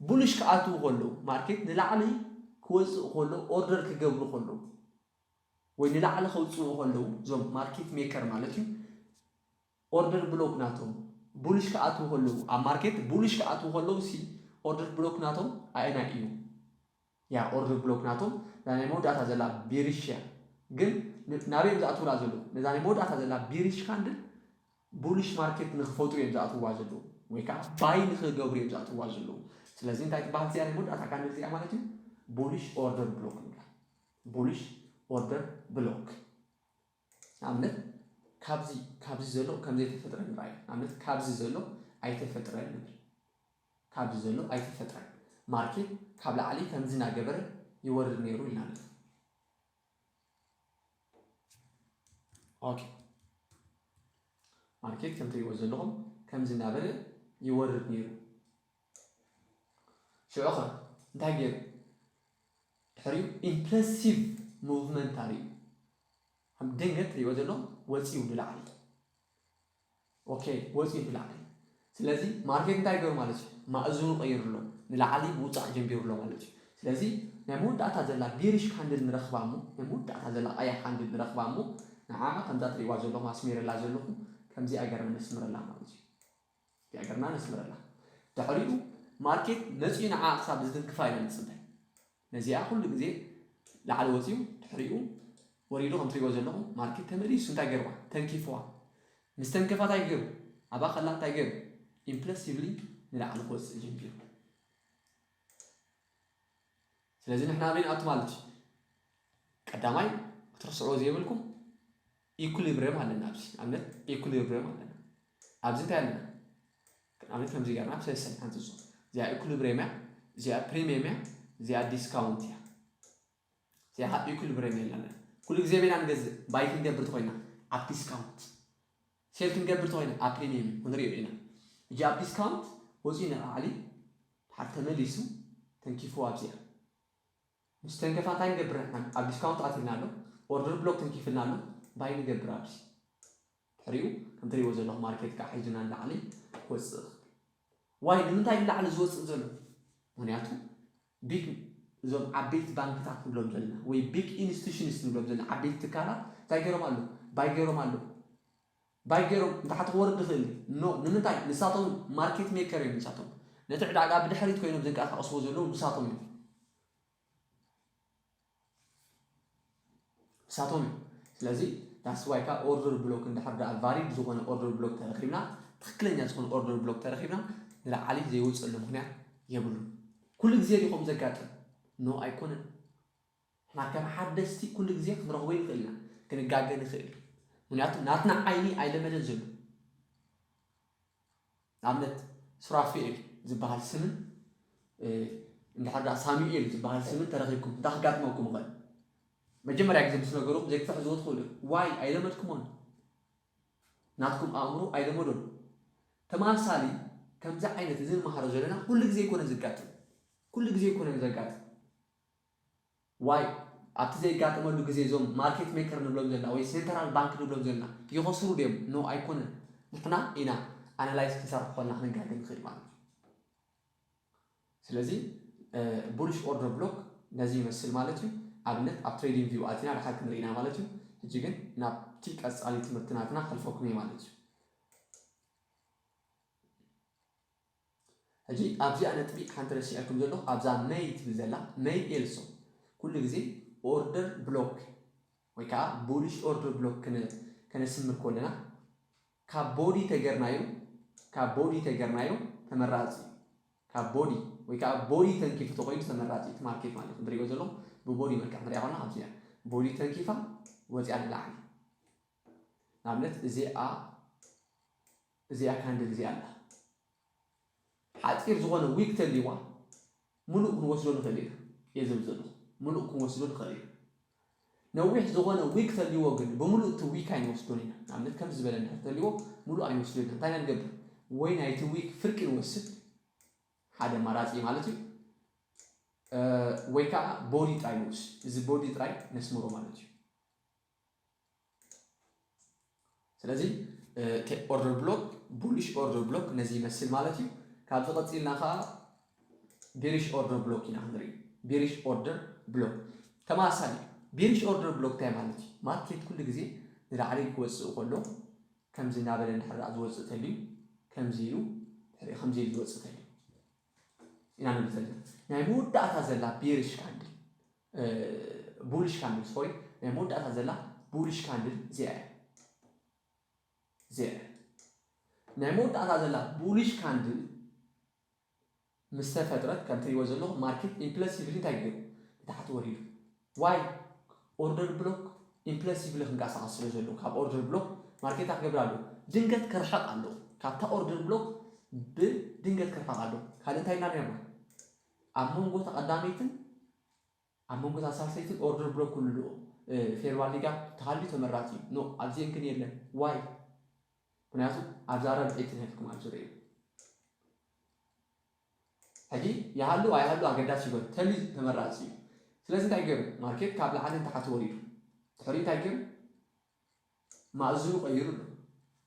ቡሊሽ ክኣትዉ ከለዉ ማርኬት ንላዕሊ ክወፅእ ከሎ ኦርደር ክገብሩ ከለዉ ወይ ንላዕሊ ከውፅኡ ከለዉ እዞም ማርኬት ሜከር ማለት እዩ ኦርደር ብሎክ ናቶም ቡሊሽ ክኣትዉ ከለዉ ኣብ ማርኬት ቡሊሽ ክኣትዉ ከለዉ ሲ ኦርደር ብሎክ ናቶም ኣየናይ እዩ? ያ ኦርደር ብሎክ ናቶም እዛ ናይ መወዳእታ ዘላ ቢሪሽ እያ። ግን ናበይ እዮም ዝኣትውላ ዘለዉ? ነዛ ናይ መወዳእታ ዘላ ቢሪሽ ካንድል ቡሊሽ ማርኬት ንክፈጥሩ እዮም ዝኣትውዋ ዘለዉ ወይ ከዓ ባይ ንክገብሩ እዮም ዝኣትውዋ ዘለዉ። ስለዚ እንታይ ትበሃል እዚኣ ናይ መወዳእታ ካንድል እዚኣ ማለት እዩ? ቡሊሽ ኦርደር ብሎክ ንብላ። ቡሊሽ ኦርደር ብሎክ ንኣብነት ካብዚ ካብዚ ዘሎ ከም ዘይተፈጥረ ንርኣዮ። ንኣብነት ካብዚ ዘሎ ኣይተፈጥረን ንብል። ካብዚ ዘሎ ኣይተፈጥረን። ማርኬት ካብ ላዕሊ ከምዚ እናገበረ ይወርድ ነይሩ ኢልና ንብል። ኦኬ ማርኬት ከም ትሪእዎ ዘለኹም ከምዚ እናበለ ይወርድ ነይሩ። ሽዑ ኸ እንታይ ገይሩ? ድሕሪኡ impulsive movement ኣርእዩ። ከም ድንገት ትሪእዎ ዘለኹም ወፂኡ ንላዕሊ። ኦኬ፣ ወፂኡ ንላዕሊ። ስለዚ ማርኬት እንታይ ገይሩ ማለት እዩ? ማእዝኑ ቀይሩ ኣሎ፣ ንላዕሊ ምውፃእ ጀሚሩ ኣሎ ማለት እዩ። ስለዚ ናይ መወዳእታ ዘላ bearish candle ንረኽባ እሞ፣ ናይ መወዳእታ ዘላ ቀያሕ candle ንረኽባ እሞ፣ ንዓ ከምዛ ትሪእዋ ዘለኹም ኣስሚረላ ዘለኹም ከምዚኣ ገርና ነስምረላ ማለት እዩ። እዚኣ ገርና ነስምረላ። ድሕሪኡ ማርኬት መፂኡ ንዓ ክሳብ ዝትንክፋ ኢና ንፅበ። ነዚኣ ኩሉ ግዜ ላዕሊ ወፂኡ ድሕሪኡ ወሪዱ ከም ትሪእዎ ዘለኹም ማርኬት ተመሊሱ እንታይ ገይርዋ? ተንኪፍዋ። ምስ ተንከፋ እንታይ ገይሩ? ኣብኣ ከላ እንታይ ገይሩ? Impulsively ንላዕሊ ክወፅእ ጀሚሩ። ስለዚ ንሕና ኣበይ ንኣቱ ማለት እዩ? ቀዳማይ ክትርስዕዎ ዘይብልኩም equilibrium ኣለና። ኣብዚ ኣብነት equilibrium ኣለና። ኣብዚ እንታይ ኣለና? ኣብነት ከምዚ ገርና ኣብ ሰለስተ ንሓንፅፆ። እዚኣ equilibrium እያ፣ እዚኣ premium እያ፣ እዚኣ discount እያ። እዚኣ ከዓ equilibrium የላና። ኩሉ ግዜ በይና ንገዝእ፣ buy ክንገብር ተኮይና ኣብ discount፣ sell ክንገብር ተኮይና ኣብ premium እዩ ክንሪኦ ኢና። እጂ ኣብ discount ወፂኡ ንላዕሊ ድሓር ተመሊሱ ተንኪፉ ኣብዚኣ። ምስ ተንከፋ እንታይ ንገብር ንሕና? ኣብ discount ኣቲልና ኣሎ፣ order block ተንኪፍልና ኣሎ፣ buy ንገብር ኣብዚ። ድሕሪኡ ከም ትሪእዎ ዘለኹም ማርኬት ከዓ ሒዙና ንላዕሊ ክወፅእ ይኽእል። ዋይ ንምንታይ ንላዕሊ ዝወፅእ ዘሎ? ምክንያቱ ቢግ እዞም ዓበይቲ ባንክታት ንብሎም ዘለና ወይ big institutions ንብሎም ዘለና ዓበይቲ ትካላት እንታይ ገይሮም ኣለዉ? ባይ ገይሮም ኣለዉ። ባይ ገይሮም ንታሕቲ ክወርድ ይኽእል እዩ። ኖ ንምንታይ? ንሳቶም ማርኬት ሜከር እዮም። ንሳቶም ነቲ ዕዳጋ ብድሕሪት ኮይኖም ዘንቀሳቐስዎ ዘለዉ ንሳቶም እዮም። ንሳቶም እዮም። ስለዚ that's why ካብ order block እንድሕር ደኣ valid ዝኾነ order block ተረኺብና፣ ትኽክለኛ ዝኾነ order block ተረኺብና ንላዕሊ ዘይወፅእሉ ምኽንያት የብሉን። ኩሉ ግዜ ድዩ ከምኡ ዘጋጥም? ኖ ኣይኮነን። ንሕና ከም ሓደስቲ ኩሉ ግዜ ክንረኽቦ ይኽእል ኢና፣ ክንጋገ ንኽእል። ምክንያቱ ናትና ዓይኒ ኣይለመደን ዘሎ። ንኣብነት ሱራፌኤል ዝበሃል ስምን እንድሕር ደኣ ሳሙኤል ዝበሃል ስምን ተረኺብኩም እንታይ ክጋጥመኩም ይኽእል? መጀመርያ ግዜ ምስ ነገርኩም ዘይትሕዝዎ ትኽእሉ እዮም። ዋይ ኣይለመድኩሞን፣ ናትኩም ኣእምሮ ኣይለመዶን። ተመሳሳሊ ከምዚ ዓይነት እዚ ንመሃሮ ዘለና ኩሉ ግዜ ኣይኮነን ዘጋጥም፣ ኩሉ ግዜ ኣይኮነን ዘጋጥም። ዋይ ኣብቲ ዘይጋጠመሉ ግዜ እዞም ማርኬት ሜከር ንብሎም ዘለና ወይ ሴንትራል ባንክ ንብሎም ዘለና ይኸስሩ ድዮም? ኖ ኣይኮነን። ንሕና ኢና ኣናላይዝ ክንሰርሕ ከለና ክንጋገ ንኽእል ማለት እዩ። ስለዚ bullish order block ነዚ ይመስል ማለት እዩ። ኣብነት ኣብ trading view ኣቲና ድሓር ክንርኢ ኢና ማለት እዩ። ሕጂ ግን ናብቲ ቀፃሊ ትምህርቲ ናትና ከልፈኩም እየ ማለት እዩ። ሕጂ ኣብዚኣ ነጥቢ ሓንቲ ረሲዐኩም ዘለኹ ኣብዛ መይ ትብል ዘላ መይ ኤልሶ ኩሉ ግዜ order block ወይ ከዓ bullish order block ከነስምር ከለና ካብ ቦዲ ተገርናዮ ካብ ቦዲ ተገርናዮ ተመራፂ ካብ ቦዲ ወይ ከዓ ቦዲ ተንኪፉ ተኮይኑ ተመራፂ እቲ ማርኬት ማለት ንሪኦ ዘለኹ ብቦዲ መልክዕ ንሪኣ ከለና ኣብዚ ቦዲ ተንኪፋ ወፂኣ ንላዕሊ ንኣብነት እዚኣ እዚኣ ካንድል እዚኣ ኣላ ሓፂር ዝኾነ ዊክ ተልይዋ ሙሉእ ክንወስዶ ንኽእል ኢና እየ ዝብል ዘለኹ ሙሉእ ክንወስዶ ንኽእል ኢና ነዊሕ ዝኾነ ዊክ ተልይዎ ግን ብምሉእ እቲ ዊክ ኣይንወስዶን ኢና ንኣብነት ከም ዝበለ እንድሕር ተልይዎ ሙሉእ ኣይንወስዶ ኢና እንታይ ኢና ንገብር ወይ ናይቲ ዊክ ፍርቂ ንወስድ ሓደ ኣማራፂ ማለት እዩ ወይ ከዓ ቦዲ ጥራይ ንወስድ እዚ ቦዲ ጥራይ ነስምሮ ማለት እዩ ስለዚ order block bullish order block ነዚ ይመስል ማለት እዩ ካብዚ ቀፂልና ከዓ bearish order block ኢና ክንርኢ bearish order block ተመሳሳሊ bearish order block እንታይ ማለት እዩ ማርኬት ኩሉ ግዜ ንላዕሊ ክወፅእ ከሎ ከምዚ እናበለ እንድሕር ዝወፅእ ተልዩ ከምዚ ኢሉ ከምዚ ኢሉ ዝወፅእ ተልዩ ኢና ንብል ዘለና ናይ መወዳእታ ዘላ bearish candle bullish candle sorry ናይ መወዳእታ ዘላ bullish candle እዚኣ እያ እዚኣ እያ ናይ መወዳእታ ዘላ bullish candle ምስ ተፈጥረት ከም ትሪእዎ ዘለኹም ማርኬት impulsively እንታይ ገይሩ ንታሕቲ ወሪዱ ዋይ order block impulsively ክንቀሳቐስ ስለ ዘለዎ ካብ order block ማርኬት ክገብር ኣለዎ ድንገት ክርሕቕ ኣለዎ ካብታ order block ብድንገት ክርሕቕ ኣለዎ ካልእ እንታይ ኢና ርና ኣብ መንጎ ተቐዳመይትን ኣብ መንጎ ሳልሰይትን order block ኩሉ fair value gap ተሃልዩ ተመራፂ እዩ no ኣብዚአን ግን የለን ዋይ ምክንያቱ ኣብዛ ረብዒ ትንህልኩም ኣብ ዝርእዩ ሕጂ ይሃሉ ኣይሃሉ ኣገዳሲ ይኮን ተልዩ ተመራፂ እዩ ስለዚ እንታይ ገይሩ? ማርኬት ካብ ላዕሊ ንታሕቲ ወሪዱ። ድሕሪ እንታይ ገይሩ? ማእዝኑ ቀይሩ ኣሎ።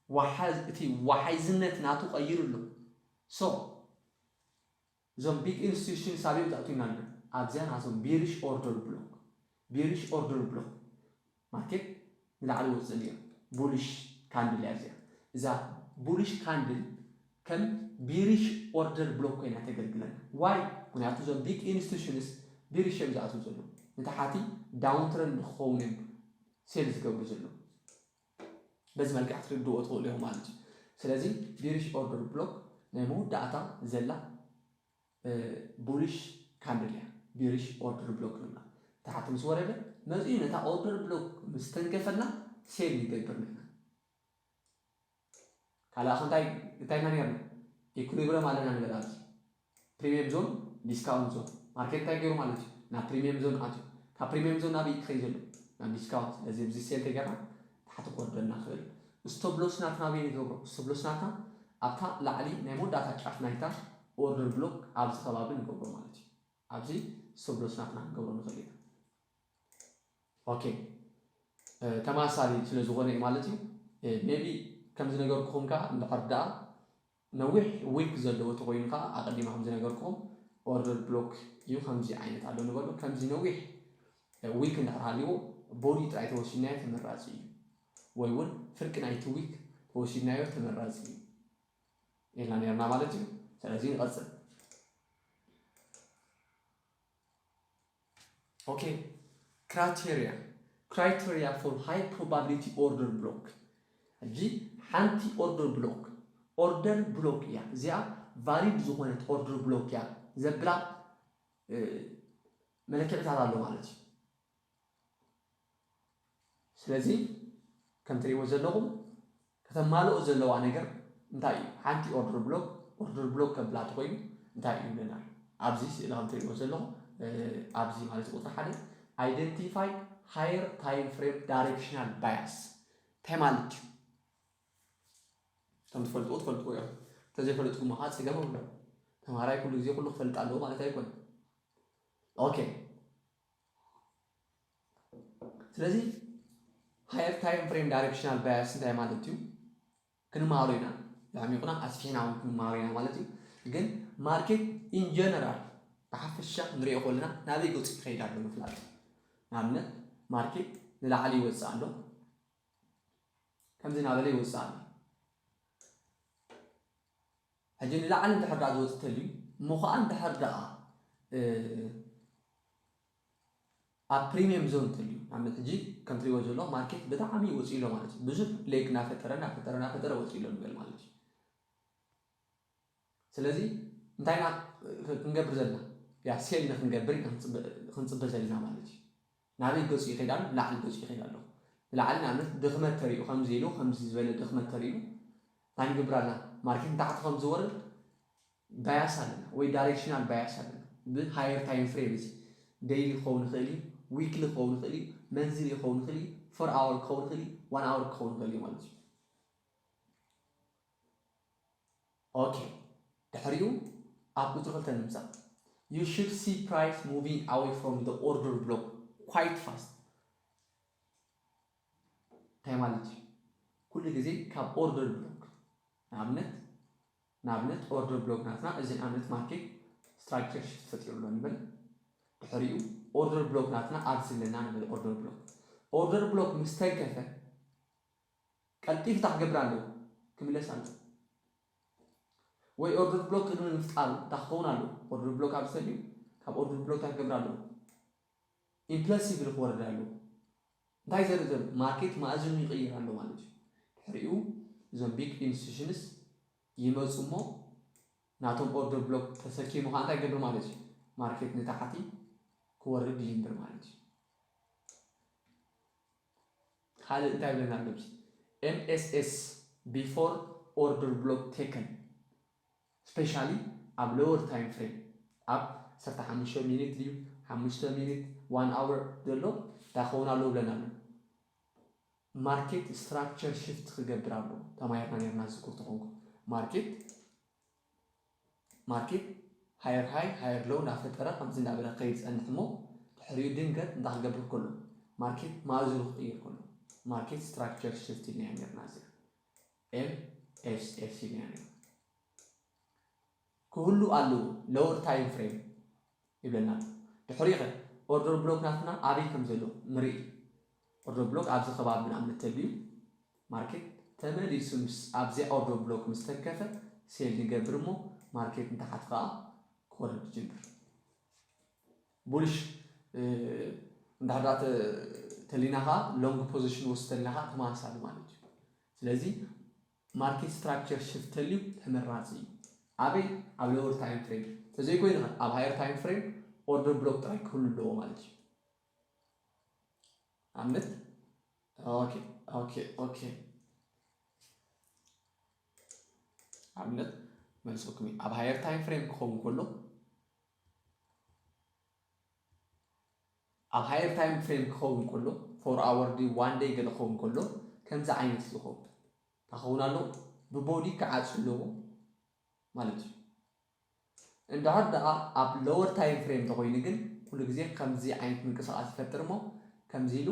ዋሓዝ-፣ እቲ ዋሓይዝነት ናቱ ቀይሩ ኣሎ። So እዞም ቢግ ኢንስቲቱሽን ሳቢኦም ዝኣትዩና ኣለዉ። ኣብዚኣ ናቶም ቢሪሽ ኦርደር ብሎክ፣ ቢሪሽ ኦርደር ብሎክ ማርኬት ንላዕሊ ወፅእ ነይሩ። ቡሊሽ ካንድል እያ እዚኣ። እዛ ቡሊሽ ካንድል ከም ቢሪሽ ኦርደር ብሎክ ኮይና ተገልግለና። ዋይ? ምክንያቱ እዞም ቢግ ኢንስቲቱሽንስ ቢሪሽ እዮም ዝኣትዉ ዘለዉ። ንታሓቲ ዳውን ትረንድ ክኸውን እዮም ሴል ዝገብሩ ዘለዉ። በዚ መልክዕ ክትርድዎ ትኽእሉ ኢኹም ማለት እዩ። ስለዚ ቢሪሽ ኦርደር ብሎክ ናይ መወዳእታ ዘላ ቡሊሽ ካንድል እያ። ቢሪሽ ኦርደር ብሎክ ንብላ። ታሕቲ ምስ ወረደ መፂኡ ነታ ኦርደር ብሎክ ምስ ተንከፈልና ሴል ንገብር ንሕና። ካልእ እንታይ እንታይ ኢና ነርና? ኢኩሊብረም ኣለና ንበል። ኣብዚ ፕሪሚየም ዞን፣ ዲስካውንት ዞን። ማርኬት እንታይ ገይሩ ማለት እዩ? ናብ ፕሪሚየም ዞን ኣትዩ። ካብ ፕሪሚየም ዞን ናበይ ክኸይድ ዘሎ? ናብ ዲስካውንት። ስለዚ ኣብዚ ሴል ተገርና ታሕቲ ክወርደልና ክእል። ስቶፕ ሎስ ናትና ኣበይ ንገብሮ? ስቶፕ ሎስ ናትና ኣብታ ላዕሊ ናይ መወዳእታ ጫፍ ናይታ ኦርደር ብሎክ ኣብዚ ከባቢ ንገብሮ ማለት እዩ። ኣብዚ ስቶፕ ሎስ ናትና ክንገብሮ ንኽእል ኢና። ኦኬ፣ እ፣ ተመሳሳሊ ስለ ዝኾነ እዩ ማለት እዩ። እ፣ ሜቢ ከም ዝነገርኩኹም ከኣ እንድሕር ደኣ ነዊሕ ዊክ ዘለዎ ተኾይኑ ከኣ ኣቐዲመ ከም ዝነገርኩኹም ኦርደር ብሎክ እዩ። ከምዚ ዓይነት ኣሎ ንበሎ። ከምዚ ነዊሕ፣ እ፣ ዊክ እንድሕር ሃልይዎ ቦዲ ጥራይ ተወሲድናዮ ተመራጺ እዩ። ወይ እውን ፍርቂ ናይቲ ዊክ ተወሲድናዮ ተመራጺ እዩ ኢልና ነርና ማለት እዩ። ስለዚ ንቐጽል። ኦኬ፣ ክራይቴሪያ፣ ክራይቴሪያ for high probability order block። ሕጂ ሓንቲ ኦርደር ብሎክ፣ ኦርደር ብሎክ እያ እዚኣ፣ ቫሊድ ዝኾነት ኦርደር ብሎክ እያ ዘብላ፣ እ፣ መለክዕታት ኣሎ ማለት እዩ። ስለዚ ከም ትሪእዎ ዘለኹም ከተማልኦ ዘለዋ ነገር እንታይ እዩ? ሓንቲ ኦርደር ብሎክ፣ ኦርደር ብሎክ ከብላ ተኾይኑ እንታይ እዩ ይብለና ኣሎ? ኣብዚ ስእሊ ከም ትሪእዎ ዘለኹም፣ እ፣ ኣብዚ ማለት ቁፅሪ ሓደ፣ identify higher time frame directional bias እንታይ ማለት እዩ? ከም ትፈልጥዎ ትፈልጥዎ እዮም። እንተዘይፈለጥኩሞ ከዓ ፀገም ኣሎ። ተምሃራይ ኩሉ ግዜ ኩሉ ክፈልጥ ኣለዎ ማለት ኣይኮነን። ኦኬ። ስለዚ higher time frame directional bias እንታይ ማለት እዩ? ክንመሃሮ ኢና። ብጣዕሚ ይኹና ኣስፊሕና እውን ክንመሃሮ ኢና ማለት እዩ። ግን ማርኬት in general ብሓፈሻ ክንሪኦ ከለና ናበይ ገፁ ይኸይድ ኣሎ ምፍላጥ። ንኣብነት ማርኬት ንላዕሊ ይወፅእ ኣሎ። ከምዚ እናበለ ይወፅእ ኣሎ። ሕጂ ንላዕሊ እንድሕር ደኣ ዝወፅእ እንተልዩ እሞ ኸዓ እንድሕር ደኣ፣ እ፣ ኣብ ፕሪሚየም ዞን እንተልዩ፣ ንኣብነት ሕጂ ከም ትሪእዎ ዘሎ ማርኬት ብጣዕሚ ወፂኡ ኣሎ ማለት እዩ። ብዙሕ ሌግ እናፈጠረ፣ እናፈጠረ፣ እናፈጠረ ወፂኡ ኣሎ ንበል ማለት እዩ። ስለዚ እንታይ ኢና ክንገብር ዘለና? ያ ሴል ንክንገብር ኢና ክንፅበ-፣ ክንፅበ ዘለና ማለት እዩ። ናበይ ገፁ ይኸይድ ኣሎ? ላዕሊ ገፁ ይኸይድ ኣሎ። ንላዕሊ ንኣብነት ድኽመት ተሪኡ፣ ከምዚ ኢሉ፣ ከምዚ ዝበለ ድኽመት ተሪኡ እንታይ ንገብር ኣለና? ማርኬት ንታሕቲ ከም ዝወርድ ባያስ ኣለና ወይ ዳይሬክሽናል ባያስ ኣለና። ብ ሃየር ታይም ፍሬም እዚ ዴይሊ ክኸውን ይኽእል እዩ፣ ዊክሊ ክኸውን ይኽእል እዩ፣ መንዝሊ ክኸውን ይኽእል እዩ፣ ፎር ኣወር ክኸውን ይኽእል እዩ፣ ዋን ኣወር ክኸውን ይኽእል እዩ ማለት እዩ። ኦኬ፣ ድሕሪኡ ኣብ ቁፅሪ ክልተ ንምፃእ። You should see price moving away from the order block quite fast። እንታይ ማለት እዩ? ኩሉ ግዜ ካብ ኦርደር ብሎክ፣ ንኣብነት፣ ንኣብነት ኦርደር ብሎክ ናትና እዚ ንኣብነት ማርኬት ስትራክቸር ሽፍት ፈጢሩ ኣሎ ንበል። ድሕሪኡ ኦርደር ብሎክ ናትና ኣብዚ ኣለና ንበል። ኦርደር ብሎክ፣ ኦርደር ብሎክ ምስ ተንከፈ ቀልጢፍታ ክገብር ኣለዎ፣ ክምለስ ኣለዎ። ወይ ኦርደር ብሎክ ቅድሚ ምፍጣሩ እንታይ ክኸውን ኣለዎ? ኦርደር ብሎክ ኣብ ዝተልዩ ካብ ኦርደር ብሎክ እንታይ ክገብር ኣለዎ? ኢምፕለሲቭሊ ክወርድ ኣለዎ። እንታይ ዘርኢ ዘሎ? ማርኬት ማእዝኑ ይቕይር ኣሎ ማለት እዩ። ድሕሪኡ እዞም ቢግ ኢንስቲቱሽንስ ይመፁ እሞ ናቶም ኦርደር ብሎክ ተሰኪሙ ከዓ እንታይ ይገብር ማለት እዩ? ማርኬት ንታሕቲ ክወርድ ይጅምር ማለት እዩ። ካልእ እንታይ ይብለና ኣሎ? M S S before order block taken specially ኣብ ሎወር ታይም ፍሬም ኣብ ዓሰርተ ሓሙሽተ ሚኒት ድዩ ሓሙሽተ ሚኒት ዋን ኣወር ዘሎ እንታይ ክኸውን ኣለዎ ብለና ኣሎ? ማርኬት ስትራክቸር ሽፍት ክገብር ኣለዎ። ተማሂርና ነርና ዝዝክሩ ተኾንኩም ማርኬት ማርኬት ሃየር ሃይ ሃየር ሎው እናፈጠረ ከምዚ እናበለ ከይድ ዝፀንሕ እሞ ድሕሪኡ ድንገት እንታይ ክገብር ከሎ ማርኬት ማእዝኑ ክቕይር ከሎ ማርኬት ስትራክቸር ሽፍት ኢልና ነርና። እዚ M S S ኢልና ነርና። ክህሉ ኣለዎ lower time frame ይብለና ኣሎ። ድሕሪኡ ኦርደር ብሎክ ናትና ኣበይ ከም ዘሎ ንርኢ። ኦርደር ብሎክ ኣብዚ ከባቢ ንኣብነት ተልዩ ማርኬት ተመሊሱ ምስ ኣብዚኣ ኦርደር ብሎክ ምስ ተንከፈ ሴል ንገብር እሞ ማርኬት ንታሓት ከዓ ክወርድ ይጅምር። ቡልሽ እንዳሕዳ ተሊና ከዓ ሎንግ ፖዚሽን ወስድ ተሊና ከዓ ተመሳሳሊ ማለት እዩ። ስለዚ ማርኬት ስትራክቸር ሽፍት ተልዩ ተመራፂ እዩ። ኣበይ? ኣብ ሎወር ታይም ፍሬም። ተዘይኮይኑ ኣብ ሃየር ታይም ፍሬም ኦርደር ብሎክ ጥራይ ክህሉ ኣለዎ ማለት እዩ። ኣብነት okay okay okay ኣብነት መልሰኩም ኣብ ሃየር ታይም ፍሬም ክኸውን ከሎ ኣብ ሃየር ታይም ፍሬም ክኸውን ከሎ ፎር ኣወር ዲ ዋን ደይ ገለ ክኸውን ከሎ ከምዚ ዓይነት ዝኸውን ክኸውን ኣሎ ብቦዲ ክዓፅ ኣለዎ ማለት እዩ። እንድሕር ደኣ ኣብ ሎወር ታይም ፍሬም ተኮይኑ ግን ኩሉ ግዜ ከምዚ ዓይነት ምንቅስቃስ ይፈጥር እሞ ከምዚ ኢሉ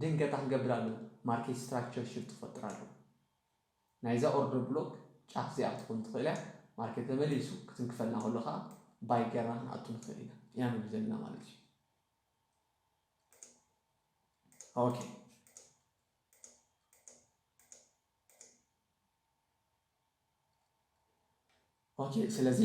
ድንገታ ክገብር ኣለዎ ማርኬት ስትራክቸር ሽፍት ክፈጥር ኣለዎ። ናይዛ ኦርደር ብሎክ ጫፍ እዚኣ ክትኮን ትኽእል እያ። ማርኬት ተመሊሱ ክትንክፈልና ከሎ ከዓ ባይ ጌርና ክንኣቱ ንኽእል ኢና ኢና ንብል ዘለና ማለት እዩ። ኦኬ ኦኬ ስለዚ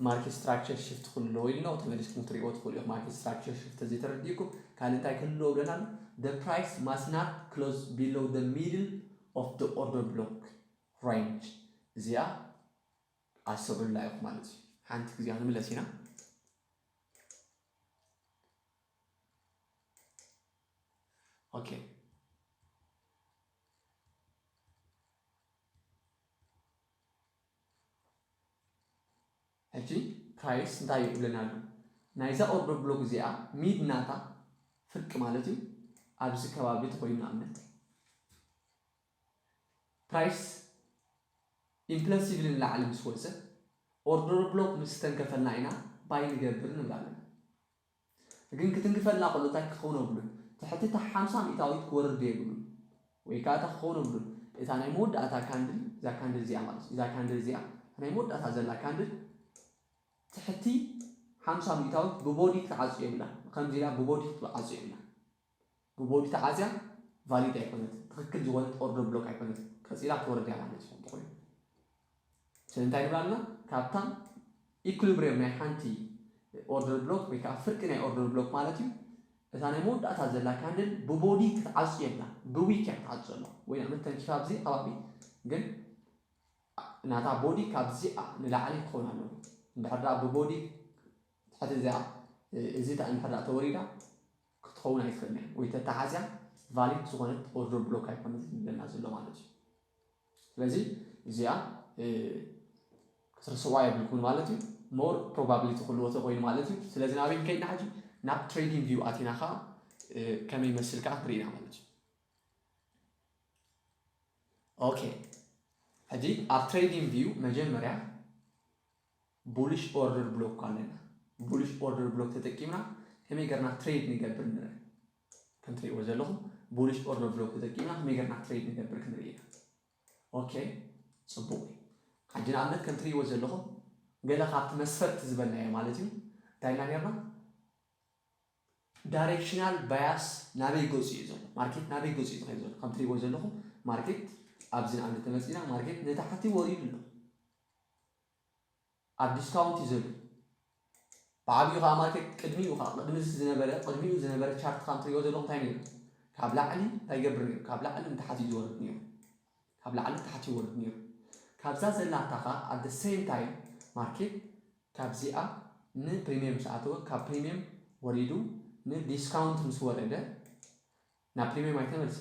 ማርኬት ስትራክቸር ሽፍት ክህልዎ ኢልና ተመሊስኩም ትሪእዎ ትኽእሉ ኢኹም። ማርኬት ስትራክቸር ሽፍት እዚ ተረዲእኩም ካልእ እንታይ ክህልዎ ብለና ኣሎ? The price must not close below the middle of the order block range። እዚኣ ኣስተውዕሉላ ኢኹም ማለት እዩ። ሓንቲ ግዜ ክንምለስ ኢና። ኦኬ ሕጂ ፕራይስ እንታይ እዩ ብለና ኣሎ? ናይዛ ኦርደር ብሎክ እዚኣ ሚድ ናታ ፍርቂ ማለት እዩ። ኣብዚ ከባቢ ተኮይኑ ንኣብነት ፕራይስ ኢምፕለሲቭሊ ንላዕሊ ምስ ወፀ ኦርደር ብሎክ ምስ ተንከፈልና ኢና ባይ ንገብር ንብል ኣለና። ግን ክትንክፈልና ከሎ እንታይ ክኸውን ኣብሉን ትሕቲ እታ ሓምሳ ሚእታዊት ክወርድ የብሉን ወይ ከዓ እታ ክኸውን ኣብሉን እታ ናይ መወዳእታ ካንድል እዛ ካንድል እዚኣ ማለት እዛ ካንድል እዚኣ ናይ መወዳእታ ዘላ ካንድል ትሕቲ ሓምሳ ሚእታዊት ብቦዲ ክትዓፁ የብላ። ከምዚ ኢላ ብቦዲ ክትዓፁ የብላ። ብቦዲ ተዓፅያ ቫሊድ ኣይኮነት፣ ትኽክል ዝኾነት ኦርደር ብሎክ ኣይኮነት፣ ቀፂላ ትወርድ እያ ማለት እዩ። እንተኾይኑ ስለዚ እንታይ ንብል ኣለና? ካብታ ኢኩሊብሪየም ናይ ሓንቲ ኦርደር ብሎክ ወይ ከዓ ፍርቂ ናይ ኦርደር ብሎክ ማለት እዩ። እታ ናይ መወዳእታ ዘላ ካንድል ብቦዲ ክትዓፁ የብላ፣ ብዊክ እያ ክትዓፁ ዘለዋ። ወይ ንኣብነት ተንኪፋ ኣብዚ ከባቢ ግን ናታ ቦዲ ካብዚኣ ንላዕሊ ክኸውን ኣለዎ። እንድሕር ደኣ ብቦዲ ትሕቲ እዚኣ እዚታ እንድሕር ደኣ ተወሪዳ ክትኸውን ኣይትኽእልን እያ ወይ ተተሓዝያ ቫሊድ ዝኾነት ኦርደር ብሎክ ኣይኮነት ዝብለና ዘሎ ማለት እዩ። ስለዚ እዚኣ ክትርስዋ የብልኩም ማለት እዩ። ሞር ፕሮባብሊቲ ክህልዎ ተኮይኑ ማለት እዩ። ስለዚ ናበይ ንከይድና ሕጂ ናብ ትሬዲንግ ቪው ኣቲና ከዓ ከመይ መስል ከዓ ክንርኢ ኢና ማለት እዩ። ኦኬ ሕጂ ኣብ ትሬዲንግ ቪው መጀመርያ ቡሊሽ ኦርደር ብሎክ ኣለና። ቡሊሽ ኦርደር ብሎክ ተጠቂምና ከመይ ገርና ትሬድ ንገብር ንርኢ። ከም ትሪእዎ ዘለኹም ቡሊሽ ኦርደር ብሎክ ተጠቂምና ከመይ ገርና ትሬድ ንገብር ክንርኢ ኢና። ኦኬ ፅቡቅ እዩ። ሕጂ ንኣብነት ከም ትሪእዎ ዘለኹም ገለ ካብቲ መስፈርት ዝበልናዮ ማለት እዩ እንታይ ኢልና ነርና ዳይሬክሽናል ባያስ ናበይ ገፁ እዩ ዘሎ? ማርኬት ናበይ ገፁ እዩ ዝኸይድ ዘሎ? ከም ትሪእዎ ዘለኹም ማርኬት ኣብዚ ንኣብነት ተመፂና ማርኬት ንታሕቲ ወሪዱ ኣሎ። ኣብ ዲስካውንት እዩ ዘሎ። ብዓብዩ ከዓ ማርኬት ቅድሚኡ ከዓ ቅድሚ ዝነበረ ቅድሚኡ ዝነበረ ቻርት ከም ትሪእዎ ዘለኹም እንታይ ነይሩ? ካብ ላዕሊ እንታይ ይገብር ነይሩ? ካብ ላዕሊ ንታሕቲ እዩ ዝወርድ ነይሩ። ካብ ላዕሊ ታሕቲ ይወርድ ነይሩ። ካብዛ ዘላታ ከዓ at the same time ማርኬት ካብዚኣ ንፕሪሚየም ምስ ኣተወ ካብ ፕሪሚየም ወሪዱ ንዲስካውንት ምስ ወረደ ናብ ፕሪሚየም ኣይተመልስ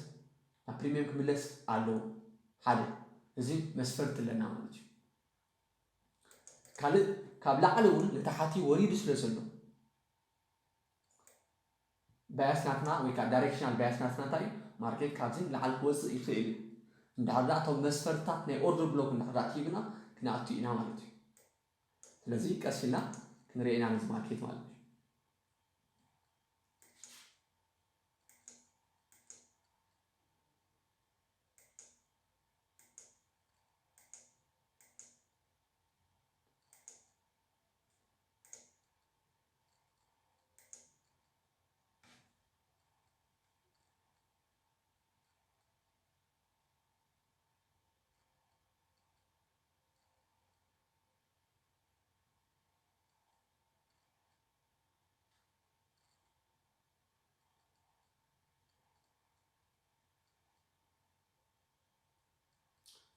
ናብ ፕሪሚየም ክምለስ ኣለዎ። ሓደ እዚ መስፈርት ኣለና ማለት እዩ። ካልእ ካብ ላዕሊ እውን ንታሓቲ ወሪዱ ስለ ዘሎ ባያስ ናትና ወይ ከዓ ዳይሬክሽናል ባያስ ናትና እንታይ እዩ? ማርኬት ካብዚ ንላዕሊ ክወፅእ ይኽእል እዩ። እንድሕር ደኣ እቶም መስፈርትታት ናይ ኦርደር ብሎክ እንድሕር ደኣ ትሂብና ክንኣቱ ኢና ማለት እዩ። ስለዚ ቀስ ኢልና ክንርኢ ኢና ነዚ ማርኬት ማለት እዩ።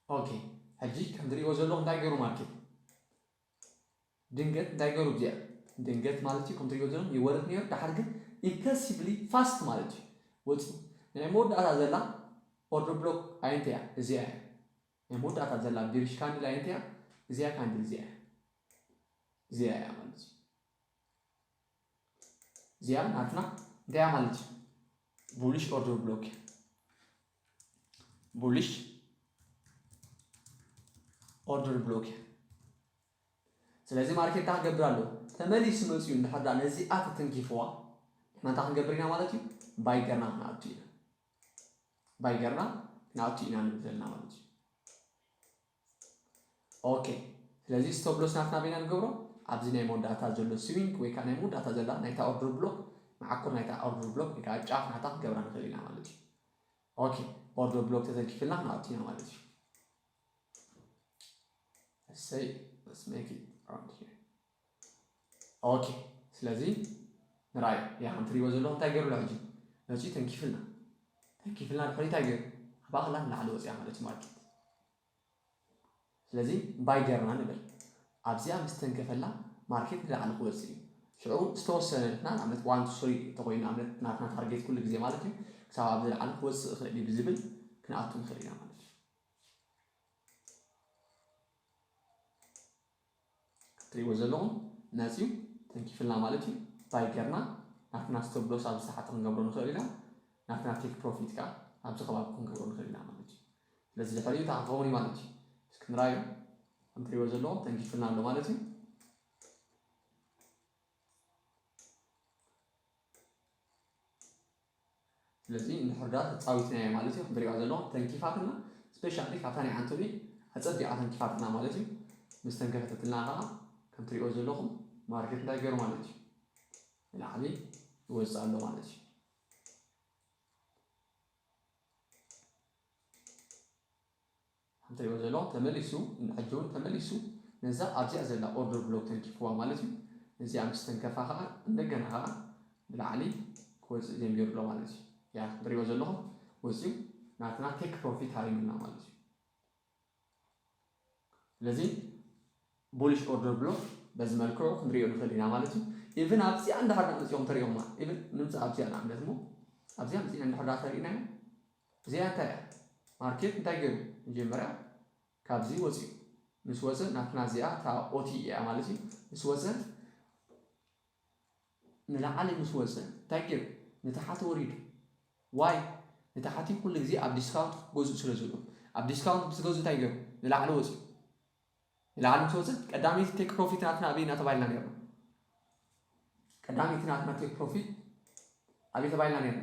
ኦኬ፣ ሕጂ ከም ትሪእዎ ዘለኹም እንታይ ገይሩ ማርኬት? ድንገት እንታይ ገይሩ? እዚኣ ድንገት ማለት እዩ፣ ከም ትሪእዎ ዘለኹም ይወርድ ነይሩ፣ ድሓር ግን ኢምፕልሲቭሊ ፋስት ማለት እዩ ወፂኡ። ናይ መወዳእታ ዘላ ኦርደር ብሎክ ኣየንተ እያ? እዚኣ እያ። ናይ መወዳእታ ዘላ ቢሪሽ ካንድል ኣየንተ እያ? እዚኣ ካንድል እዚኣ እያ። እዚኣ እያ ማለት እዩ። እዚኣ ናትና እንታይ እያ ማለት እዩ? ቡሊሽ ኦርደር ብሎክ እያ። ቡሊሽ ኦርደር ብሎክ እያ። ስለዚ ማርኬት እንታይ ክገብር ኣለዎ? ተመሊሱ መፂኡ እንድሕር ዳ ነዚኣ ተተንኪፍዋ ንሕና እንታይ ክንገብር ኢና ማለት እዩ? ባይ ገርና ክንኣቱ ኢና። ባይ ገርና ክንኣቱ ኢና ንብል ዘለና ማለት እዩ። ኦኬ፣ ስለዚ ስቶፕ ሎስ ናትና በይና ንገብሮ። ኣብዚ ናይ መወዳእታ ዘሎ ስዊንግ ወይ ከዓ ናይ መወዳእታ ዘላ ናይታ ኦርደር ብሎክ፣ መዓኮር ናይታ ኦርደር ብሎክ ወይ ከዓ ጫፍ ናታ ክንገብራ ንኽእል ኢና ማለት እዩ። ኦኬ፣ ኦርደር ብሎክ ተተንኪፍልና ክንኣቱ ኢና ማለት እዩ። እሰይ፣ let's make it around here። ኦኬ፣ ስለዚ ንራይ ያ ከም ትሪእዎ ዘለኹም እንታይ ገይሩ ኣሎ ሕጂ? ነፂኡ ተንኪፍልና፣ ተንኪፍልና ድሕሪ እንታይ ገይሩ? ኣባኽላ ንላዕሊ ወፂኣ ማለት እዩ ማርኬት። ስለዚ ባይ ገርና ንብል። ኣብዚኣ ምስ ተንከፈላ ማርኬት ንላዕሊ ክወፅእ እዩ። ሽዑ ዝተወሰነ ንሕና ንኣብነት ዋን ቱ ስሪ እንተኮይኑ ንኣብነት ናትና ታርጌት ኩሉ ግዜ ማለት እዩ ክሳብ ኣብ ዝለዓለ ክወፅእ ይኽእል እዩ ብዝብል ክንኣቱ ንኽእል ኢና ማለት እዩ። ትሪእዎ ዘለኹም መፂኡ ተንኪፍልና ማለት እዩ። ባይ ገርና ናትና ስቶፕ ሎስ ኣብ ሰዓት ክንገብሮ ንኽእል ኢና። ናትና ቴክ ፕሮፊት ከዓ ኣብዚ ከባቢ ክንገብሮ ንኽእል ኢና ማለት እዩ። ስለዚ ድሕሪኡ እንታይ ክኸውን እዩ ማለት እዩ? እስኪ ንራዮ። ከም ትሪእዎ ዘለኹም ተንኪፍልና ኣሎ ማለት እዩ። ስለዚ እንድሕር ዳ ተፃዊትናዮ ማለት እዩ። ከም ትሪእዋ ዘለኹም ተንኪፋትና፣ ስፔሻሊ ካብታ ናይ ዓንቶኒ ኣፀቢቓ ተንኪፋትና ማለት እዩ። ምስ ተንከፈተትና ከዓ ከም ትሪእዎ ዘለኹም ማርኬት እንታይ ገይሩ ማለት እዩ? ንላዕሊ ይወፅእ ኣሎ ማለት እዩ። ከም ትሪእዎ ዘለኹም ተመሊሱ፣ ሕጂ እውን ተመሊሱ ነዛ ኣብዚኣ ዘላ ኦርደር ብሎክ ተንኪፍዋ ማለት እዩ። ነዚኣ ምስ ተንከፋ ከዓ እንደገና ከዓ ንላዕሊ ክወፅእ ጀሚሩ ኣሎ ማለት እዩ። ያ ትሪእዎ ዘለኹም ወፂኡ ናትና ቴክ ፕሮፊት ሃሪሙና ማለት እዩ። ስለዚ ቡሊሽ ኦርደር ብሎክ በዚ መልክዑ ክንሪኦ ንኽእል ኢና ማለት እዩ። ኢቭን ኣብዚኣ እንዳሓርና መፂኦም ተሪኦማ ኢቭን ንምፃእ ኣብዚኣ ንኣብነት እሞ ኣብዚኣ መፂና እንዳሕርዳ ተሪእናዮ እዚኣ እንታይ እያ? ማርኬት እንታይ ገይሩ? መጀመርያ ካብዚ ወፂኡ ምስ ወፀ ናትና እዚኣ እታ ኦቲ እያ ማለት እዩ። ምስ ወፀ ንላዕሊ ምስ ወፀ እንታይ ገይሩ? ንታሕቲ ወሪዱ። ዋይ ንታሕቲ ኩሉ ግዜ ኣብ ዲስካውንት ክገዝኡ ስለ ዘለዎም ኣብ ዲስካውንት ምስ ገዝኡ እንታይ ገይሩ? ንላዕሊ ወፂኡ። ንላዕሊ ምስ ወፀ ቀዳመይቲ ቴክ ፕሮፊት ናትና ኣበይ ኢና ተባሂልና ነርና? ቀዳመይቲ ናትና ቴክ ፕሮፊት ኣበይ ተባሂልና ነርና?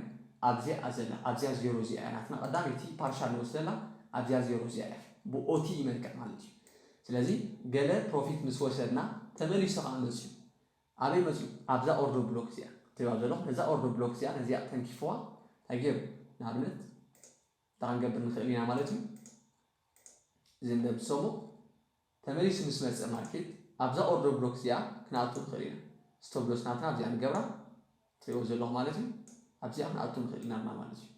ኣብዚኣ ዘላ ኣብዚኣ ዜሮ እዚኣ እያ ናትና ቀዳመይቲ ፓርሻል ንወስደላ ኣብዚኣ ዜሮ እዚኣ እያ ብኦቲ መልክዕ ማለት እዩ። ስለዚ ገለ ፕሮፊት ምስ ወሰድና ተመሊሱ ከዓ መፅዩ ኣበይ መፅዩ? ኣብዛ ኦርደር ብሎክ እዚኣ ትሪእዋ ዘለኹም ነዛ ኦርደር ብሎክ እዚኣ ነዚኣ ተንኪፍዋ እንታይ ገይሩ ንኣብነት እንታይ ክንገብር ንኽእል ኢና ማለት እዩ። እዚ እንደምትሰሙ ተመሊሱ ምስ መፀ ማርኬት ኣብዛ ኦርደር ብሎክ እዚኣ ክንኣቱ ንኽእል ኢና። ስቶፕ ሎስ ናትና ኣብዚኣ ንገብራ ትሪእዎ ዘለኹም ማለት እዩ። ኣብዚኣ ክንኣቱ ንኽእል ኢና ማለት እዩ።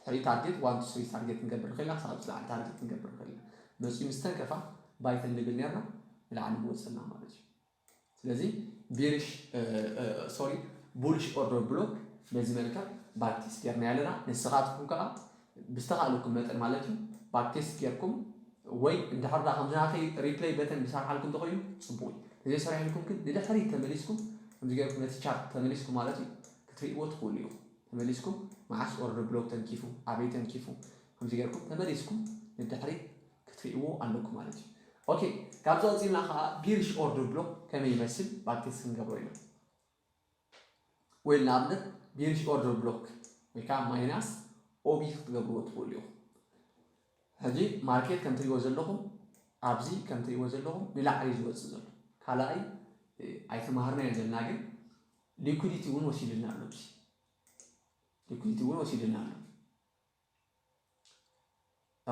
ድሕሪ ታርጌት ዋን ቱ ስሪ ታርጌት ክንገብር ንኽእል ኢና። ክሳብ ዝለዓለ ታርጌት ክንገብር ንኽእል ኢና። መፅዩ ምስ ተንከፋ ባይ ተንብል ነርና ንላዕሊ ምወፀና ማለት እዩ። ስለዚ ቢሪሽ ሶሪ ቡልሽ ኦርደር ብሎክ በዚ መልክዕ ባክቴስት ጌርና ኣለና። ንስኻትኩም ከዓ ብዝተኻእለኩም መጠን ማለት እዩ ባክቴስት ጌርኩም ወይ እንድሕር ዳ ከምዚ ናተይ ሪፕለይ በተን ዝሰርሓልኩም እንተኮይኑ ፅቡቅ እዩ። ተዘይሰሪሕልኩም ግን ንድሕሪት ተመሊስኩም ከምዚ ጌርኩም ነቲ ቻርት ተመሊስኩም ማለት እዩ ክትርእይዎ ትኽእሉ ኢኹም። ተመሊስኩም መዓስ ኦርደር ብሎክ ተንኪፉ ኣበይ ተንኪፉ ከምዚ ጌርኩም ተመሊስኩም ንድሕሪት ክትርእይዎ ኣለኩም ማለት እዩ። ኦኬ ካብዚ ቀፂልና ከዓ ቢሪሽ ኦርደር ብሎክ ከመይ ይመስል ባክቴስት ክንገብሮ ኢና። ወይ ንኣብነት ቢሪሽ ኦርደር ብሎክ ወይ ከዓ ማይናስ ኦቢ ክትገብርዎ ትኽእሉ ኢኹም። ሕጂ ማርኬት ከም ትሪእዎ ዘለኹም ኣብዚ ከም ትሪእዎ ዘለኹም ንላዕሊ እዩ ዝወፅእ ዘሎ። ካልኣይ ኣይተማሃርናዮ ዘለና ግን ሊኩዲቲ እውን ወሲድልና ኣሎ። ሊኩዲቲ እውን ወሲድልና ኣሎ።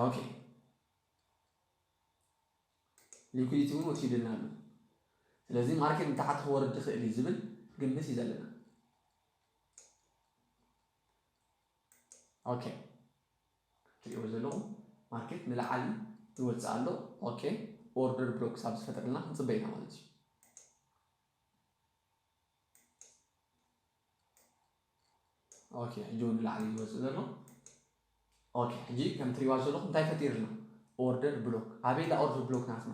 ኦኬ ሊኩዲቲ እውን ወሲድልና ኣሎ። ስለዚ ማርኬት ንታሕቲ ክወርድ ይኽእል እዩ ዝብል ግምት እዩ ዘለና። ኦኬ ትሪእዎ ዘለኹም ማርኬት ንላዕሊ ይወፅእ ኣሎ። ኦኬ፣ ኦርደር ብሎክ ክሳብ ዝፈጥረልና ክንፅበ ኢና ማለት እዩ። ኦኬ፣ ሕጂ እውን ንላዕሊ ይወፅእ ዘሎ። ኦኬ፣ ሕጂ ከም ትሪዋ ዘለኹም እንታይ ፈጢርና? ኦርደር ብሎክ። ኣበይ ላ ኦርደር ብሎክ ናትና?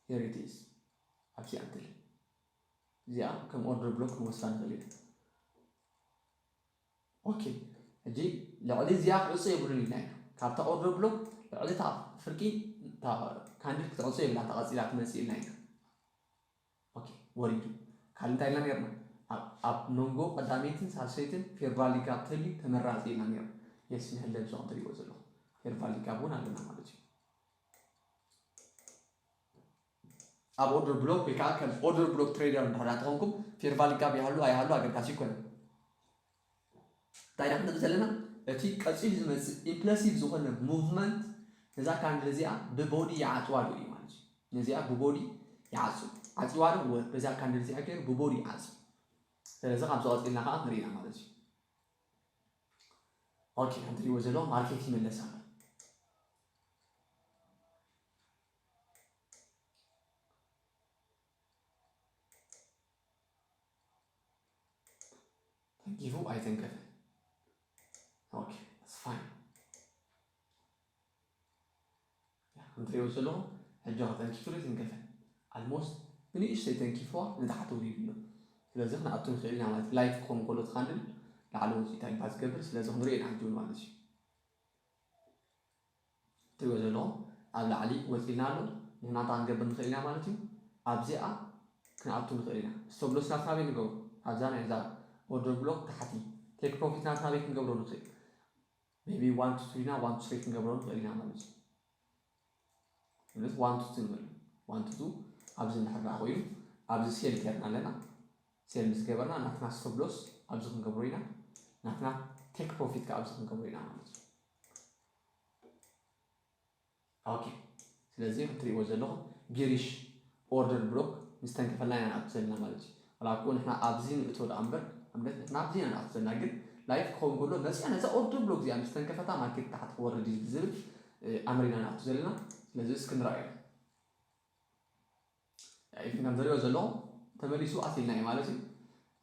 Here it is። ኣብዚ ኣንትል እዚኣ ከም ኦርደር ብሎክ ክንወስዳ ንኽእል ኢና። ኦኬ፣ ሕጂ ልዕሊ እዚኣ ክዕፆ የብሉን ኢልና ኢና። ካብታ ኦርደር ብሎክ ልዕሊ እታ ፍርቂ እታ ካንድል ክትዕፆ የብላን፣ ተቐፂላ ትመፅእ ኢልና ኢና። ኦኬ፣ ወሪዱ። ካልእ እንታይ ኢልና ነርና? ኣብ መንጎ ቀዳመይትን ሳልሰይትን ፌር ቫሊ ጋፕ ተልዩ ተመራፂ ኢልና ነርና። የስ፣ ንሕለ ብዛዕባ ትሪእዎ ዘለኹም ፌር ቫሊ ጋፕ እውን ኣለና ማለት እዩ። ኣብ ኦርደር ብሎክ ወይ ከዓ ከም ኦርደር ብሎክ ትሬደር እንድሕር ተኾንኩም ፌር ቫሊ ጋፕ ይሃሉ ኣይሃሉ ኣገዳሲ ይኮነ። እንታይ ኢና ክንርኢ ዘለና? እቲ ቀፂሉ ዝመፅእ ኢምፕለሲቭ ዝኾነ ሙቭመንት ነዛ ካንድል እዚኣ ብቦዲ ይዓፅዋ ዶ እዩ ማለት እዩ። ነዚኣ ብቦዲ ይዓፅው። ዓፂዋ ዶ? በዛ ካንድል እዚኣ ገይሩ ብቦዲ ይዓፅው። ስለዚ ካብዚ ቀፂልና ከዓ ንርኢ ኢና ማለት እዩ። ኦኬ፣ ከምትሪእዎ ዘለኹም ማርኬት ይመለስ ኣሎ። ተንኪፉ ኣይተንከፈን። ኦኬ፣ that's fine። ከምትሪእዎ ዘለኹም ሕጂ ተንኪፉ ኣይተንከፈን። ኣልሞስት ብንእሽተይ ተንኪፍዋ ንታሕቲ ወሪዱ ኣሎ። ስለዚ ክንኣቱ ንኽእል ኢና ማለት ላይት ክኸውን ከሎ ትኻንድል ላዕሊ ወፂኡ እንታይ ዝገብር ስለዚ ክንሪኦ ኢና ሕጂ እውን ማለት እዩ። ትሪእዎ ዘለኹም ኣብ ላዕሊ ወፂልና ኣሎ። ንሕና እንታይ ክንገብር ንኽእል ኢና ማለት እዩ። ኣብዚኣ ክንኣቱ ንኽእል ኢና። ስቶፕ ሎስ ናትና ኣበይ ንገብሮ? ኣብዛ ናይ እዛ ኦርደር ብሎክ ታሕቲ። ቴክ ፕሮፊት ናትና ኣበይ ክንገብሮ ንኽእል? ሜቢ ዋን ቱ ቱ ኢና ዋን ቱ ስሪ ክንገብሮ ንኽእል ኢና ማለት እዩ። ማለት ዋን ቱ ቱ ንበል። ዋን ቱ ቱ ኣብዚ እንድሕር ደኣ ኮይኑ ኣብዚ ሴል ጌርና ኣለና። ሴል ምስ ገበርና ናትና ስቶፕ ሎስ ኣብዚ ክንገብሮ ኢና። ናትና ቴክ ፕሮፊት ከዓ ኣብዚ ክንገብሮ ኢና ማለት እዩ። ኦኬ፣ ስለዚ ክትሪእዎ ዘለኹም ጊሪሽ ኦርደር ብሎክ ምስ ተንከፈልና ኢና ንኣቱ ዘለና ማለት እዩ። ዋላ እኮ ንሕና ኣብዚ ንእቶ ደኣ እምበር ኣብነት ንሕና ኣብዚ ኢና ንኣቱ ዘለና፣ ግን ላይፍ ክኸውን ከሎ መፅያ ነዛ ኦርደር ብሎክ እዚኣ ምስ ተንከፈታ ማርኬት ታሕቲ ክወርድ እዩ ዝብል ኣምር ኢና ንኣቱ ዘለና። ስለዚ እስኪ ንረኣዮ። ኢቭን ከም ትሪእዎ ዘለኹም ተመሊሱ ኣትልና እዩ ማለት እዩ።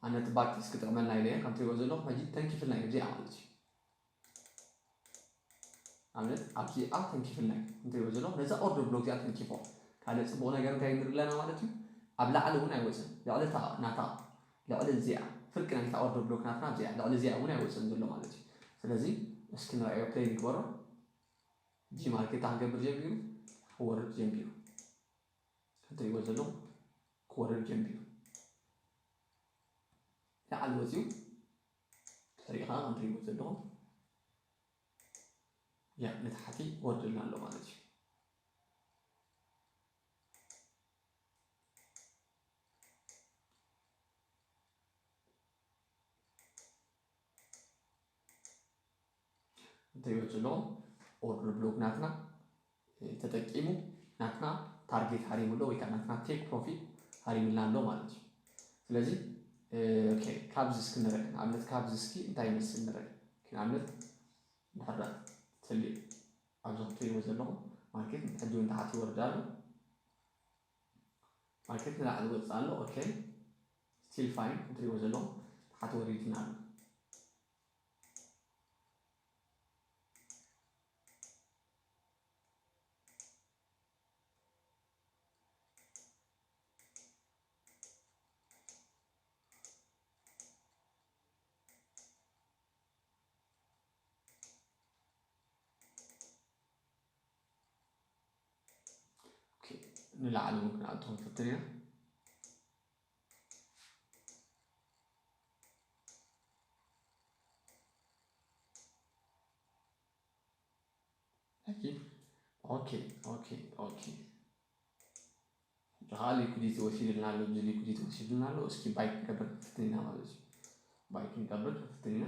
ኣነ እቲ ባክቲስ ክጥዕመልና ኢለ እየ። ከም ትሪእዎ ዘለኹም ሕጂ ተንኪፍልና እዩ እዚኣ ማለት እዩ። ኣብነት ኣብዚኣ ተንኪፍልና እዩ። ከም ትሪእዎ ዘለኹም ነዛ ኦርደር ብሎክ እዚኣ ተንኪፎ። ካልእ ፅቡቕ ነገር እንታይ ንርኢ ኣለና ማለት እዩ? ኣብ ላዕሊ እውን ኣይወፅን። ልዕሊ እታ ናታ ልዕሊ እዚኣ ፍርቂ ናይታ ኦርደር ብሎክ ናትና እዚኣ ልዕሊ እዚኣ እውን ኣይወፅን ዘሎ ማለት እዩ። ስለዚ እስኪ ንረኣዮ ፕሌይ ንግበሮ። ጂ ማርኬት ክገብር ጀሚሩ ክወርድ ጀሚሩ። ከም ትሪእዎ ዘለኹም ክወርድ ጀሚሩ። ላዕሊ ወፂኡ ድሕሪኡ ከዓ ከም ትሪእዎ ዘለኹም ያ ንታሕቲ ወርድልና ኣሎ ማለት እዩ። እንተይወፅሎ ኦርደር ብሎክ ናትና ተጠቂሙ ናትና ታርጌት ሃሪሙ ኣሎ ወይ ከዓ ናትና ቴክ ፕሮፊት ሃሪምልና ኣሎ ማለት እዩ። ስለዚ ኦኬ፣ ካብዚ እስኪ ንርአ። ንኣብነት ካብዚ እስኪ እንታይ ይመስል ንርአ። ንኣብነት እንድሕር ትልእ ኣብዚ ክትሪእዎ ዘለኹም ማርኬት ሕጂ እውን ታሕቲ ይወርድ ኣሎ። ማርኬት ንላዕሊ ይወፅእ ኣሎ። ኦኬ፣ ስቲል ፋይን ክትሪእዎ ዘለኹም ታሕቲ ወሪድና ኣሎ። ኦኬ፣ ንላዕሊ እውን ክንኣቱ ክንፍትን ኢና። ኦኬ ኦኬ ኦኬ። ከዓ ሊኩዲቲ ወሲድልና ኣሎ፣ እዚ ሊኩዲቲ ወሲድልና ኣሎ። እስኪ ባይ ክንገብር ክንፍትን ኢና ማለት እዩ። ባይ ክንገብር ክንፍትን ኢና።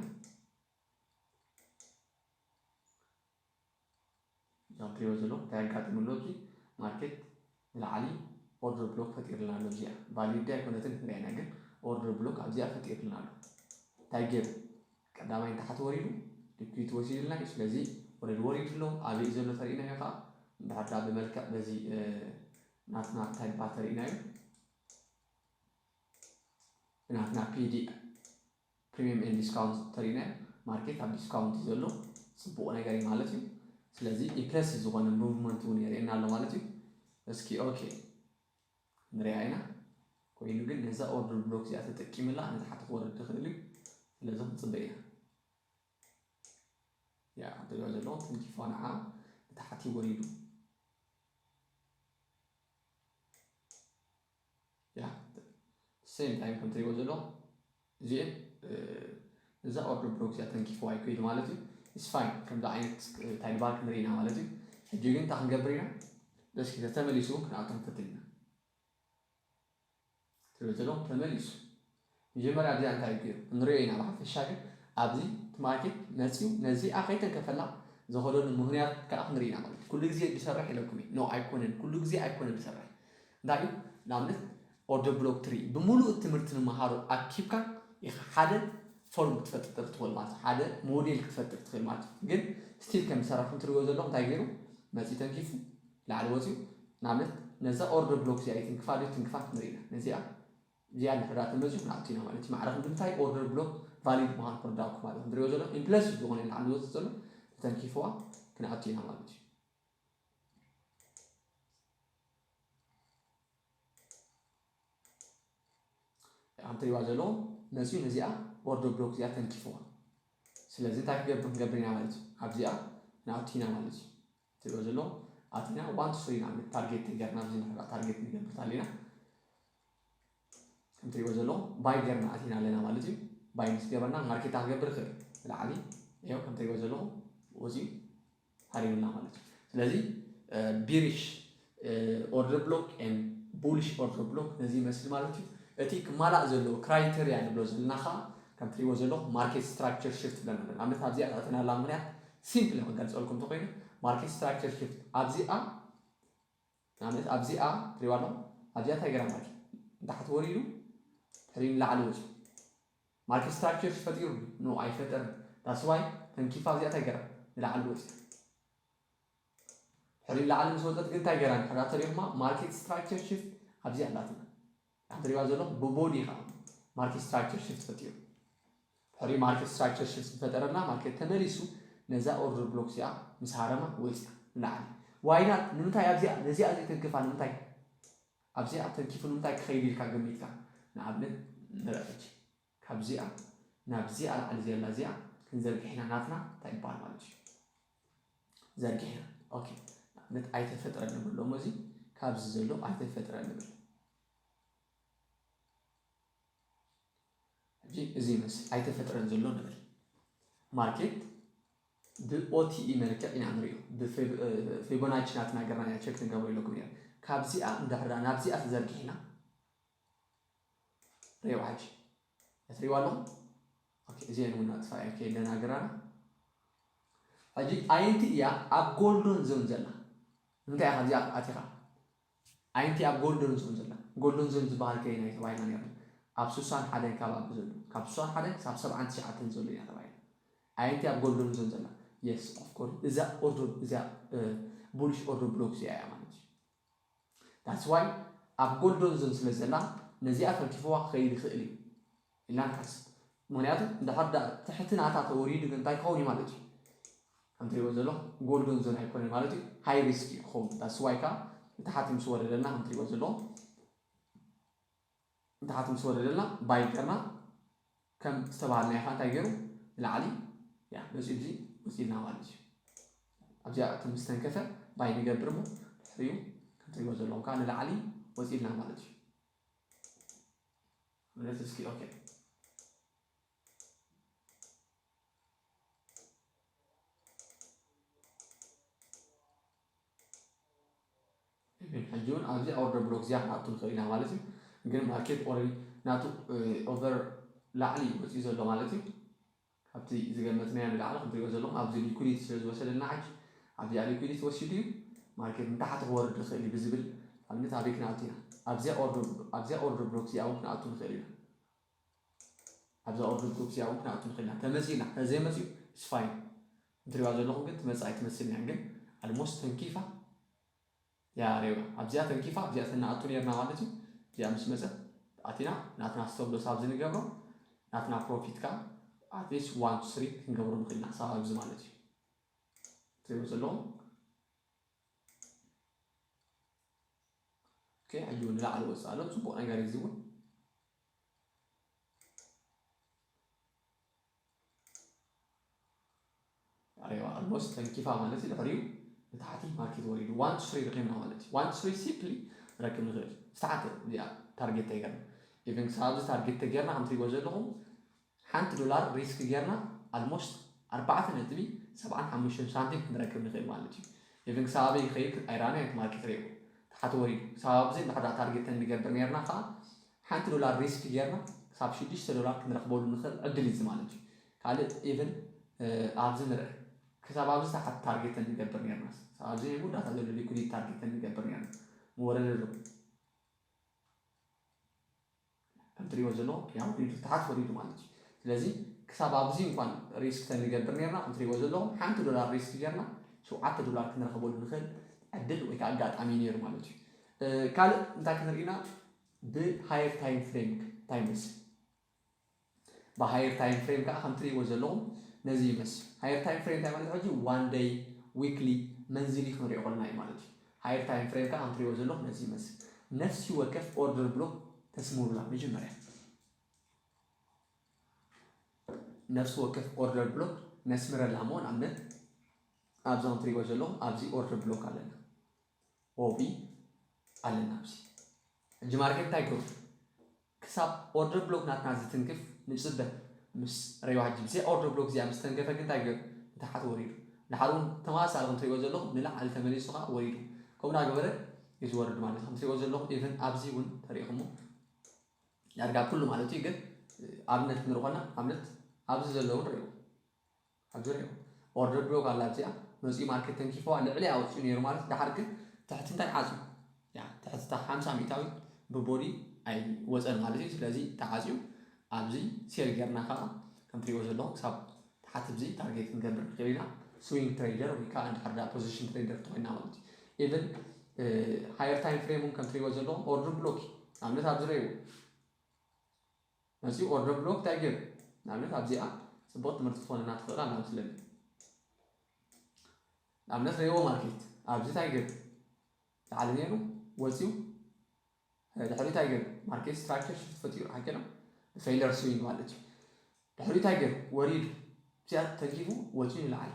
እዛ ትሪእዎ ዘለኹም እንታይ ኣጋጢሙ ኣሎ? እዚ ማርኬት ንላዕሊ ኦርደር ብሎክ ፈጢርልና ኣሎ። እዚኣ ቫሊድ ድያ ኣይኮነትን ክንሪኣ ኢና፣ ግን ኦርደር ብሎክ ኣብዚኣ ፈጢርልና ኣሎ። እንታይ ገይሩ? ቀዳማይ ንታሕቲ ወሪዱ ሊኩዲቲ ወሲድልና እዩ። ስለዚ ወረድ ወሪድ ኣሎ ኣበይ ዘሎ ተሪእናዮ ከዓ እንድሕር ዳ ብመልክዕ በዚ ናትና እንታይ ባል ተሪእናዮ ናትና ፒዲ premium and discount ተሪእናዮ ማርኬት ኣብ ዲስካውንት እዩ ዘሎ ፅቡቕ ነገር እዩ ማለት እዩ ስለዚ ኢምፕረሲቭ ዝኾነ ሙቭመንት እውን የርእየና ኣሎ ማለት እዩ እስኪ ኦኬ ንሪኣ ኢና ኮይኑ ግን ነዛ ኦርደር ብሎክ እዚኣ ተጠቂምላ ንታሕቲ ክወርድ ትኽእል እዩ ስለዚ ክንፅበ ኢና ያ ትሪኦ ዘለኹም ተንኪፎ ንዓ ንታሕቲ ወሪዱ ያ same time ከም ትሪእዎ ዘለኹም እዚኤን እዛ ኦርደር ብሎክ እዚኣ ተንኪፎ ኣይኮይድ ማለት እዩ it's fine ከምዚ ዓይነት እንታይ ንባል ክንርኢ ኢና ማለት እዩ ሕጂ ግን እንታይ ክንገብር ኢና እስኪ ተተመሊሱ ክንኣቶም ፈትን ኢና ትሪኦ ዘለኹም ተመሊሱ መጀመርያ እዚኣ እንታይ ገይሩ ንሪኦ ኢና ብሓፈሻ ግን ኣብዚ እቲ ማርኬት መፂኡ ነዚኣ ከይተንከፈላ ዝኸደሉ ምክንያት ከዓ ክንርኢ ኢና ማለት ኩሉ ግዜ ዝሰርሕ ኢለኩም እዩ ኖ ኣይኮነን ኩሉ ግዜ ኣይኮነን ዝሰርሕ እንታይ እዩ ንኣብነት ኦርደር ብሎክ ትሪ ብምሉእ ትምህርቲ ንመሃሮ ኣኪብካ ኢኻ ሓደ ፎርም ክትፈጥር ትኽእል ማለት ሓደ ሞዴል ክትፈጥር ትኽእል ማለት ግን ስቲል ከም ዝሰራሕኩም ትሪእዎ ዘለኹም እንታይ ገይሩ መፂ ተንኪፉ ላዕሊ ወፂኡ ንኣብነት ነዛ ኦርደር ብሎክ እዚኣ ይትንክፋ ዶ ትንክፋ ክንርኢ ኢና ነዚኣ እዚኣ እንድሕር ተመዚኡ ክንኣቱ ኢና ማለት እዩ ማዕረ ክንዲ እንታይ ኦርደር ብሎክ ቫሊድ ምዃኑ ክርዳእኩም ማለት ንሪኦ ዘሎ ኢምፕለስ ዝኾነ ላዕሊ ዝወፅእ ዘሎ ተተንኪፍዋ ክንኣቱ ኢና ማለት እዩ ከም ትሪእዋ ዘለኹም መፂኡ ነዚኣ ኦርደር ብሎክ እዚኣ ተንኪፍዋ ስለዚ እንታይ ክገብር ክንገብር ኢና ማለት እዩ ኣብዚኣ ንኣቱ ኢና ማለት እዩ ትሪኦ ዘሎ ኣቲና ዋን ቱ ስሪ ኢና ታርጌት ገርና ኣብዚ ንሕራ ታርጌት ንገብር ታሊና ከም ትሪእዎ ዘለኹም ባይ ገርና ኣቲና ኣለና ማለት እዩ ባይ ምስ ገበርና ማርኬት ክገብር ይኽእል ንላዕሊ ይኸው ከም ትሪእዎ ዘለኹም ወፂኡ ሃሪምና ማለት እዩ ስለዚ ቢሪሽ ኦርደር ብሎክ ን ቡሊሽ ኦርደር ብሎክ ነዚ ይመስል ማለት እዩ እቲ ክማላእ ዘለዎ ክራይተሪያ ንብሎ ዘለና ከዓ ከም ትሪእዎ ዘለኹም ማርኬት ስትራክቸር ሽፍት ብለና ኣለና ኣብነት ኣብዚኣ ዝኣተናላ ምክንያት ሲምፕል ክገልፀልኩም እንተኮይኑ ማርኬት ስትራክቸር ሽፍት ኣብዚኣ ንኣብነት ኣብዚኣ ትሪዋ ኣለኹም ኣብዚኣ እንታይ ገራ ማለት ንታሕቲ ወሪዱ ሕሪ ንላዕሊ ወፂኡ ማርኬት ስትራክቸር ፈጢሩ ኖ ኣይፈጠርን that's why ተንኪፋ ኣብዚኣ እንታይ ገራ ንላዕሊ ወፂኡ ሕሪ ንላዕሊ ምስ ወፀት ግን እንታይ ገራ ንሕራ ተሪኹማ ማርኬት ስትራክቸር ሽፍት ኣብዚኣ ኣላትና ትሪዋ ዘለኹም ብቦዲ ከዓ ማርኬት ስትራክቸር ሽፍት ፈጢሩ ድሕሪ ማርኬት ስትራክቸር ሽፍት ዝፈጠረልና ማርኬት ተመሊሱ ነዛ ኦርደር ብሎክ እዚኣ ምስ ሃረማ ወፂኣ ንላዕሊ ዋይናት ንምንታይ ኣብዚኣ ነዚኣ ዘይተንክፋ ንምንታይ ኣብዚኣ ተንኪፉ ንምንታይ ክኸይድ ኢልካ ገሚትካ ንኣብነት ንረአ ሕጂ ካብዚኣ ናብዚኣ ላዕሊ ዘላ እዚኣ ክንዘርግሕ ኢና ናትና እንታይ ይበሃል ማለት እዩ ዘርጊሕና ኦኬ ንኣብነት ኣይተፈጥረ ንብል ሎሞ እዚ ካብዚ ዘሎ ኣይተፈጥረ ንብል ሕጂ እዚ ይመስል ኣይተፈጥረን ዘሎ ንብል ማርኬት ብኦቲኢ መልክዕ ኢና ንሪኦ ብፌቦናቺ ናትና ገርና ኢና ቸክ ንገብሮ ኢለኩም ኢና ካብዚኣ እንድሕር ናብዚኣ ተዘርጊሕና ሪኦ ሕጂ እትሪዋ ኣለኹም እዚአን እውን ኣጥፋ ከይደናግራና ሕጂ ኣየንቲ እያ ኣብ ጎልዶን ዞን ዘላ እንታይ ኢኻ እዚኣ ኣቲኻ ኣየንቲ ኣብ ጎልዶን ዞን ዘላ ጎልዶን ዞን ዝበሃል ከየናይ ተባሂልና ነርና ኣብ ስሳን ሓደን ከባቢ ዘሎ ካብ ስሳን ሓደን ክሳብ ሰብዓን ትሽዓተን ዘሎ እያ ተባሂላ ኣየንቲ ኣብ ጎልዶን ዞን ዘላ yes of course እዛ ኦርደር እዚኣ ቡሊሽ ኦርደር ብሎክ እዚኣ እያ ማለት እዩ that's why ኣብ ጎልዶን ዞን ስለ ዘላ ነዚኣ ተንኪፍዋ ክኸይድ ይኽእል እዩ ኢልና ንሓስብ ምክንያቱ እንድሕር ትሕቲ ናታ ተወሪዱ ግን እንታይ ክኸውን እዩ ማለት እዩ ከምትሪእዎ ዘለኹም ጎልዶን ዞን ኣይኮነን ማለት እዩ ሃይ ሪስክ እዩ ክኸውን that's why ከዓ ንታሕቲ ምስ ወረደልና ከምትሪእዎ ዘለኹም ንታሕቲ ምስ ወረደልና ባይ ገርና ከም ዝተባሃልናዮ ከዓ እንታይ ገይሩ ንላዕሊ ያ መፂኡ እዚ ወፂልና ማለት እዩ ኣብዚኣ እቲ ምስ ተንከፈ ባይ ንገብር እሞ ድሕሪኡ ከምትሪእዎ ዘለኹም ከዓ ንላዕሊ ወፂልና ማለት እዩ ማለት እስኪ ኦኬ ሕጂ እውን ኣብዚ ኦርደር ብሎክ እዚኣ ክንኣቱ ንኽእል ኢና ማለት እዩ ግን ማርኬት ኦረዲ ናቱ ኦቨር ላዕሊ እዩ መፅኡ ዘሎ ማለት እዩ ካብቲ ዝገመትናዮ ንላዕሊ ክንሪኦ ዘለኹም ኣብዚ ሊኩዲቲ ስለ ዝወሰደልና ሕጂ ኣብዚኣ ሊኩዲቲ ወሲዱ እዩ ማርኬት ንታሕቲ ክወርድ ይኽእል እዩ ብዝብል ኣብነት ኣበይ ክንኣቱ ኢና ኣብዚኣ ኦርደር ብሎክ እዚኣ እውን ክንኣቱ ንኽእል ኢና ኣብዛ ኦርደር ብሎክ እዚኣ እውን ክንኣቱ ንኽእል ኢና ተመፂእና ተዘይመፂኡ ስፋይን እንትሪዋ ዘለኹም ግን ትመጽእ ኣይትመስልን እያ፣ ግን ኣልሞስት ተንኪፋ ያ ሬዋ ኣብዚኣ ተንኪፋ ኣብዚኣ ተናኣቱ ነርና ማለት እዩ። እዚኣ ምስ መጸት ኣቲና ናትና ስቶፕ ሎስ ኣብዚ ንገብሮ ናትና ፕሮፊት ከዓ ኣትሊስት ዋን ቱ ስሪ ክንገብሮ ንኽእል ኢና ክሳብ ኣብዚ ማለት እዩ። ትሪእዎ ዘለኹም ኦኬ፣ ሕጂ እውን ንላዕሊ ወፅእ ኣሎ። ፅቡቕ ነገር እዩ እዚ እውን። ኣሬዋ ኣልሞስት ተንኪፋ ማለት እዩ። ድሕሪኡ ንታሕቲ ማርኬት ወሪዱ ዋን ቱ ስሪ ረኺብና ማለት እዩ። ዋን ቱ ስሪ ሲምፕሊ ንረክብ ንኽእል ዝተሓተ እዚኣ ታርጌት ተገርና ኢቨን ክሳብ ኣብዚ ታርጌት ተገርና ከም ትሪእዎ ዘለኹም ሓንቲ ዶላር ሪስክ ጌርና ኣልሞስት ኣርባዕተ ነጥቢ ሰብዓን ሓሙሽተን ሳንቲም ክንረክብ ንኽእል ማለት እዩ። ኢቨን ክሳብ ኣበይ ይኸይድ ኣይራእናን እቲ ማርኬት ሪኦ ታሕቲ ወሪዱ ክሳብ ኣብዚ እንድሕር ታርጌት እንገብር ኔርና ከዓ ሓንቲ ዶላር ሪስክ ጌርና ክሳብ ሽዱሽተ ዶላር ክንረኽበሉ ንኽእል ዕድል እዩ ማለት እዩ። ካልእ ኢቨን ኣብዚ ንርአ ክሳብ ኣብዚ ታሕቲ ታርጌት እንገብር ኔርና ኣብዚ ዳታ ዘሎ ሊኩዲቲ ታርጌት እንገብር ኔርና ምወረደ ኣሎ ከም ትሪእዎ ዘለኹም ያው ወሪዱ ታሕት ወሪዱ ማለት እዩ። ስለዚ ክሳብ ኣብዚ እንኳን ሪስክ ተንገብር ኔርና ከም ትሪእዎ ዘለኹም ሓንቲ ዶላር ሪስክ ጌርና ሸውዓተ ዶላር ክንረኽበሉ ንኽእል ዕድል ወይ ከዓ ኣጋጣሚ ነይሩ ማለት እዩ። ካልእ እንታይ ክንርኢና ብሃየር ታይም ፍሬም እንታይ ይመስል? ብሃየር ታይም ፍሬም ከዓ ከም ትሪእዎ ዘለኹም ነዚ ይመስል። ሃየር ታይም ፍሬም እንታይ ማለት ሕጂ ዋን ደይ ዊክሊ መንዝሊ ክንሪኦ ከለና እዩ ማለት እዩ። ሃየር ታይም ፍሬም ከዓ ከም ትሪእዎ ዘለኹም ነዚ ይመስል። ነፍሲ ወከፍ ኦርደር ብሎክ ተስምሩላ መጀመርያ ነፍሲ ወከፍ ኦርደር ብሎክ ነስምረላ እሞ ንኣብነት ኣብዚ ከም ትሪእዎ ዘለኹም ኣብዚ ኦርደር ብሎክ ኣለና ኦቢ ኣለና ኣብዚ ሕጂ ማርኬት እንታይ ገሩ ክሳብ ኦርደር ብሎክ ናትና ዝትንክፍ ንፅበ ምስ ሬዋ ሕጂ ብዘይ ኦርደር ብሎክ እዚኣ ምስ ተንከፈ ግን እንታይ ገሩ ንታሓት ወሪዱ ንሓር እውን ተመሳሳሊ ከም ትሪእዎ ዘለኹም ንላዕሊ ተመሊሱ ከዓ ወሪዱ ከምኡ እናገበረ እዩ ዝወርድ ማለት ከም ትሪእዎ ዘለኹም ኢቨን ኣብዚ እውን ተሪእኹሞ ዳርጋ ኩሉ ማለት እዩ ግን ኣብነት ክንርኢ ኮና ኣብነት ኣብዚ ዘለውን ሪኦ ኣብዚ ሪኦ ኦርደር ብሎክ ኣላ ኣብዚኣ መፂኡ ማርኬት ተንኪፈዋ ልዕሊ ኣውፅኡ ነይሩ ማለት ዳሓር ግን ትሕቲ እንታይ ዓፅዩ ትሕቲ ሓምሳ ሚእታዊት ብቦዲ ኣይወፀን ማለት እዩ ስለዚ ተዓፅዩ ኣብዚ ሴል ጌርና ከዓ ከም ትሪእዎ ዘለኹም ክሳብ ታሓት እዚ ታርጌት ክንገብር ንኽእል ኢና ስዊንግ ትሬደር ወይ ከዓ እንድሕር ዳ ፖዚሽን ትሬደር ተኮይና ማለት እዩ ኢቨን ሃየር ታይም ፍሬም እውን ከም ትሪእዎ ዘለኹም ኦርደር ብሎክ ኣብነት ኣብዚ ረእይዎ መፂኡ ኦርደር ብሎክ እንታይ ገይሩ ንኣብነት ኣብዚኣ ፅቡቅ ትምህርቲ ትኾነና ትኽእል ኣላ ምስለኒ ንኣብነት ረእይዎ ማርኬት ኣብዚ እንታይ ገይሩ ላዕሊ ነይሩ ወፂኡ ድሕሪ እንታይ ገይሩ ማርኬት ስትራክቸር ሽፍት ፈጢሩ ሓቂ ነው ፌለር ስዊንግ ማለት እዩ ድሕሪ እንታይ ገይሩ ወሪዱ እዚኣ ተንኪፉ ወፂኡ ንላዕሊ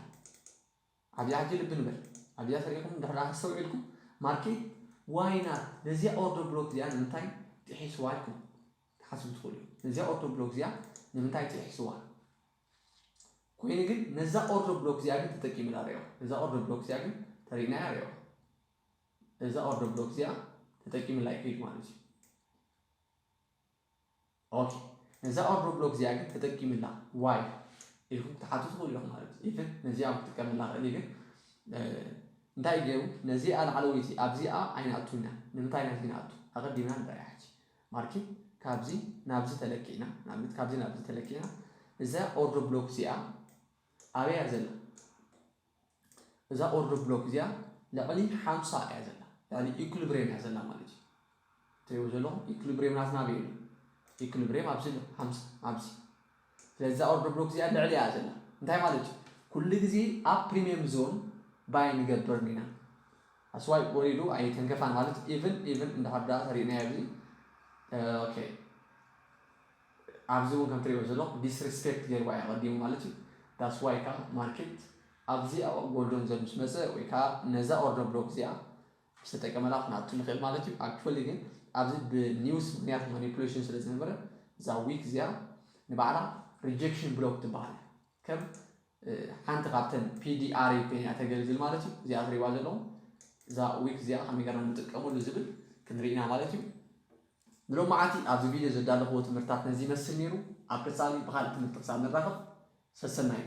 ኣብዚኣ ሕጂ ልቢ ንበል ኣብዚኣ ተሪኢኹም ድሕር ኣስተውዒልኩም ማርኬት ዋይናት ነዚኣ ኦርደር ብሎክ እዚኣ ንምንታይ ጥሒስዋ ኢልኩም ትሓስቡ ትኽእሉ ነዚኣ ኦርደር ብሎክ እዚኣ ንምንታይ ጥሒስዋ ኮይኑ ግን ነዛ ኦርደር ብሎክ እዚኣ ግን ተጠቂምላ ሪኦ ነዛ ኦርደር ብሎክ እዚኣ ግን ተሪእናያ ሪኦ እዛ ኦርደር ብሎክ እዚኣ ተጠቂምላ ይከይድ ማለት እዩ ኦኬ ነዛ ኦርደር ብሎክ እዚኣ ግን ተጠቂምላ ዋይ ኢልኩም ክትሓቱ ትኽእሉ ኢኹም ማለት እዩ ኢቨን ነዚኣ ክጥቀመላ ክእል ግን እንታይ ገይሩ ነዚኣ ላዕለወይቲ ኣብዚኣ ኣይንኣቱና ንምንታይ ናብዚ ንኣቱ ኣቐዲምና ንርኣያ ሕጂ ማርኬት ካብዚ ናብዚ ተለኪዕና ንኣብነት ካብዚ ናብዚ ተለኪዕና እዛ ኦርደር ብሎክ እዚኣ ኣበያ ዘላ እዛ ኦርደር ብሎክ እዚኣ ልዕሊ ሓምሳ እያ ዘላ ልዕሊ ኢኩሊብሪየም እያ ዘላ ማለት እዩ ትሪእዎ ዘለኹም ኢኩሊብሪየም ናትና ኣበይ ኣሎ ኢኩሊብሪየም ኣብዚ ኣሎ ሓምሳ ኣብዚ ስለዚ እዛ ኦርደር ብሎክ እዚኣ ልዕሊ እያ ዘላ እንታይ ማለት እዩ ኩሉ ግዜ ኣብ ፕሪሚየም ዞን ባይ ንገብር ኢና ኣስዋይ ወሪዱ ኣይተንከፋን ማለት ኢቭን ኢቭን እንድሕር ዳ ተሪእናዮ ኣብዚ ኦኬ ኣብዚ እውን ከም ትሪእዎ ዘለኹም ዲስሪስፔክት ገይርዋ እዩ ኣቐዲሙ ማለት እዩ that's why ከዓ ማርኬት ኣብዚኣ ጎልደን ዞን ምስ መፀ ወይ ከዓ ነዛ ኦርደር ብሎክ እዚኣ ምስ ተጠቀመላ ክንኣቱ ንኽእል ማለት እዩ actually ግን ኣብዚ ብኒውስ ምክንያት ማኒፑሌሽን ስለ ዝነበረ እዛ ዊክ እዚኣ ንባዕላ rejection block ትበሃል ከም ሓንቲ ካብተን PDRA ኮይና እያ ተገልግል ማለት እዩ እዚኣ ትሪእዋ ዘለኹም እዛ ዊክ እዚኣ ከመይ ገርና ንጥቀመሉ ዝብል ክንርኢ ኢና ማለት እዩ ንሎማዓንቲ ኣብዚ ቪድዮ ዘዳለኽዎ ትምህርታት ነዚ ይመስል ነይሩ ኣብ ቀፃሊ ብካልእ ትምህርቲ ክሳብ ንራኸብ ሰሰናዩ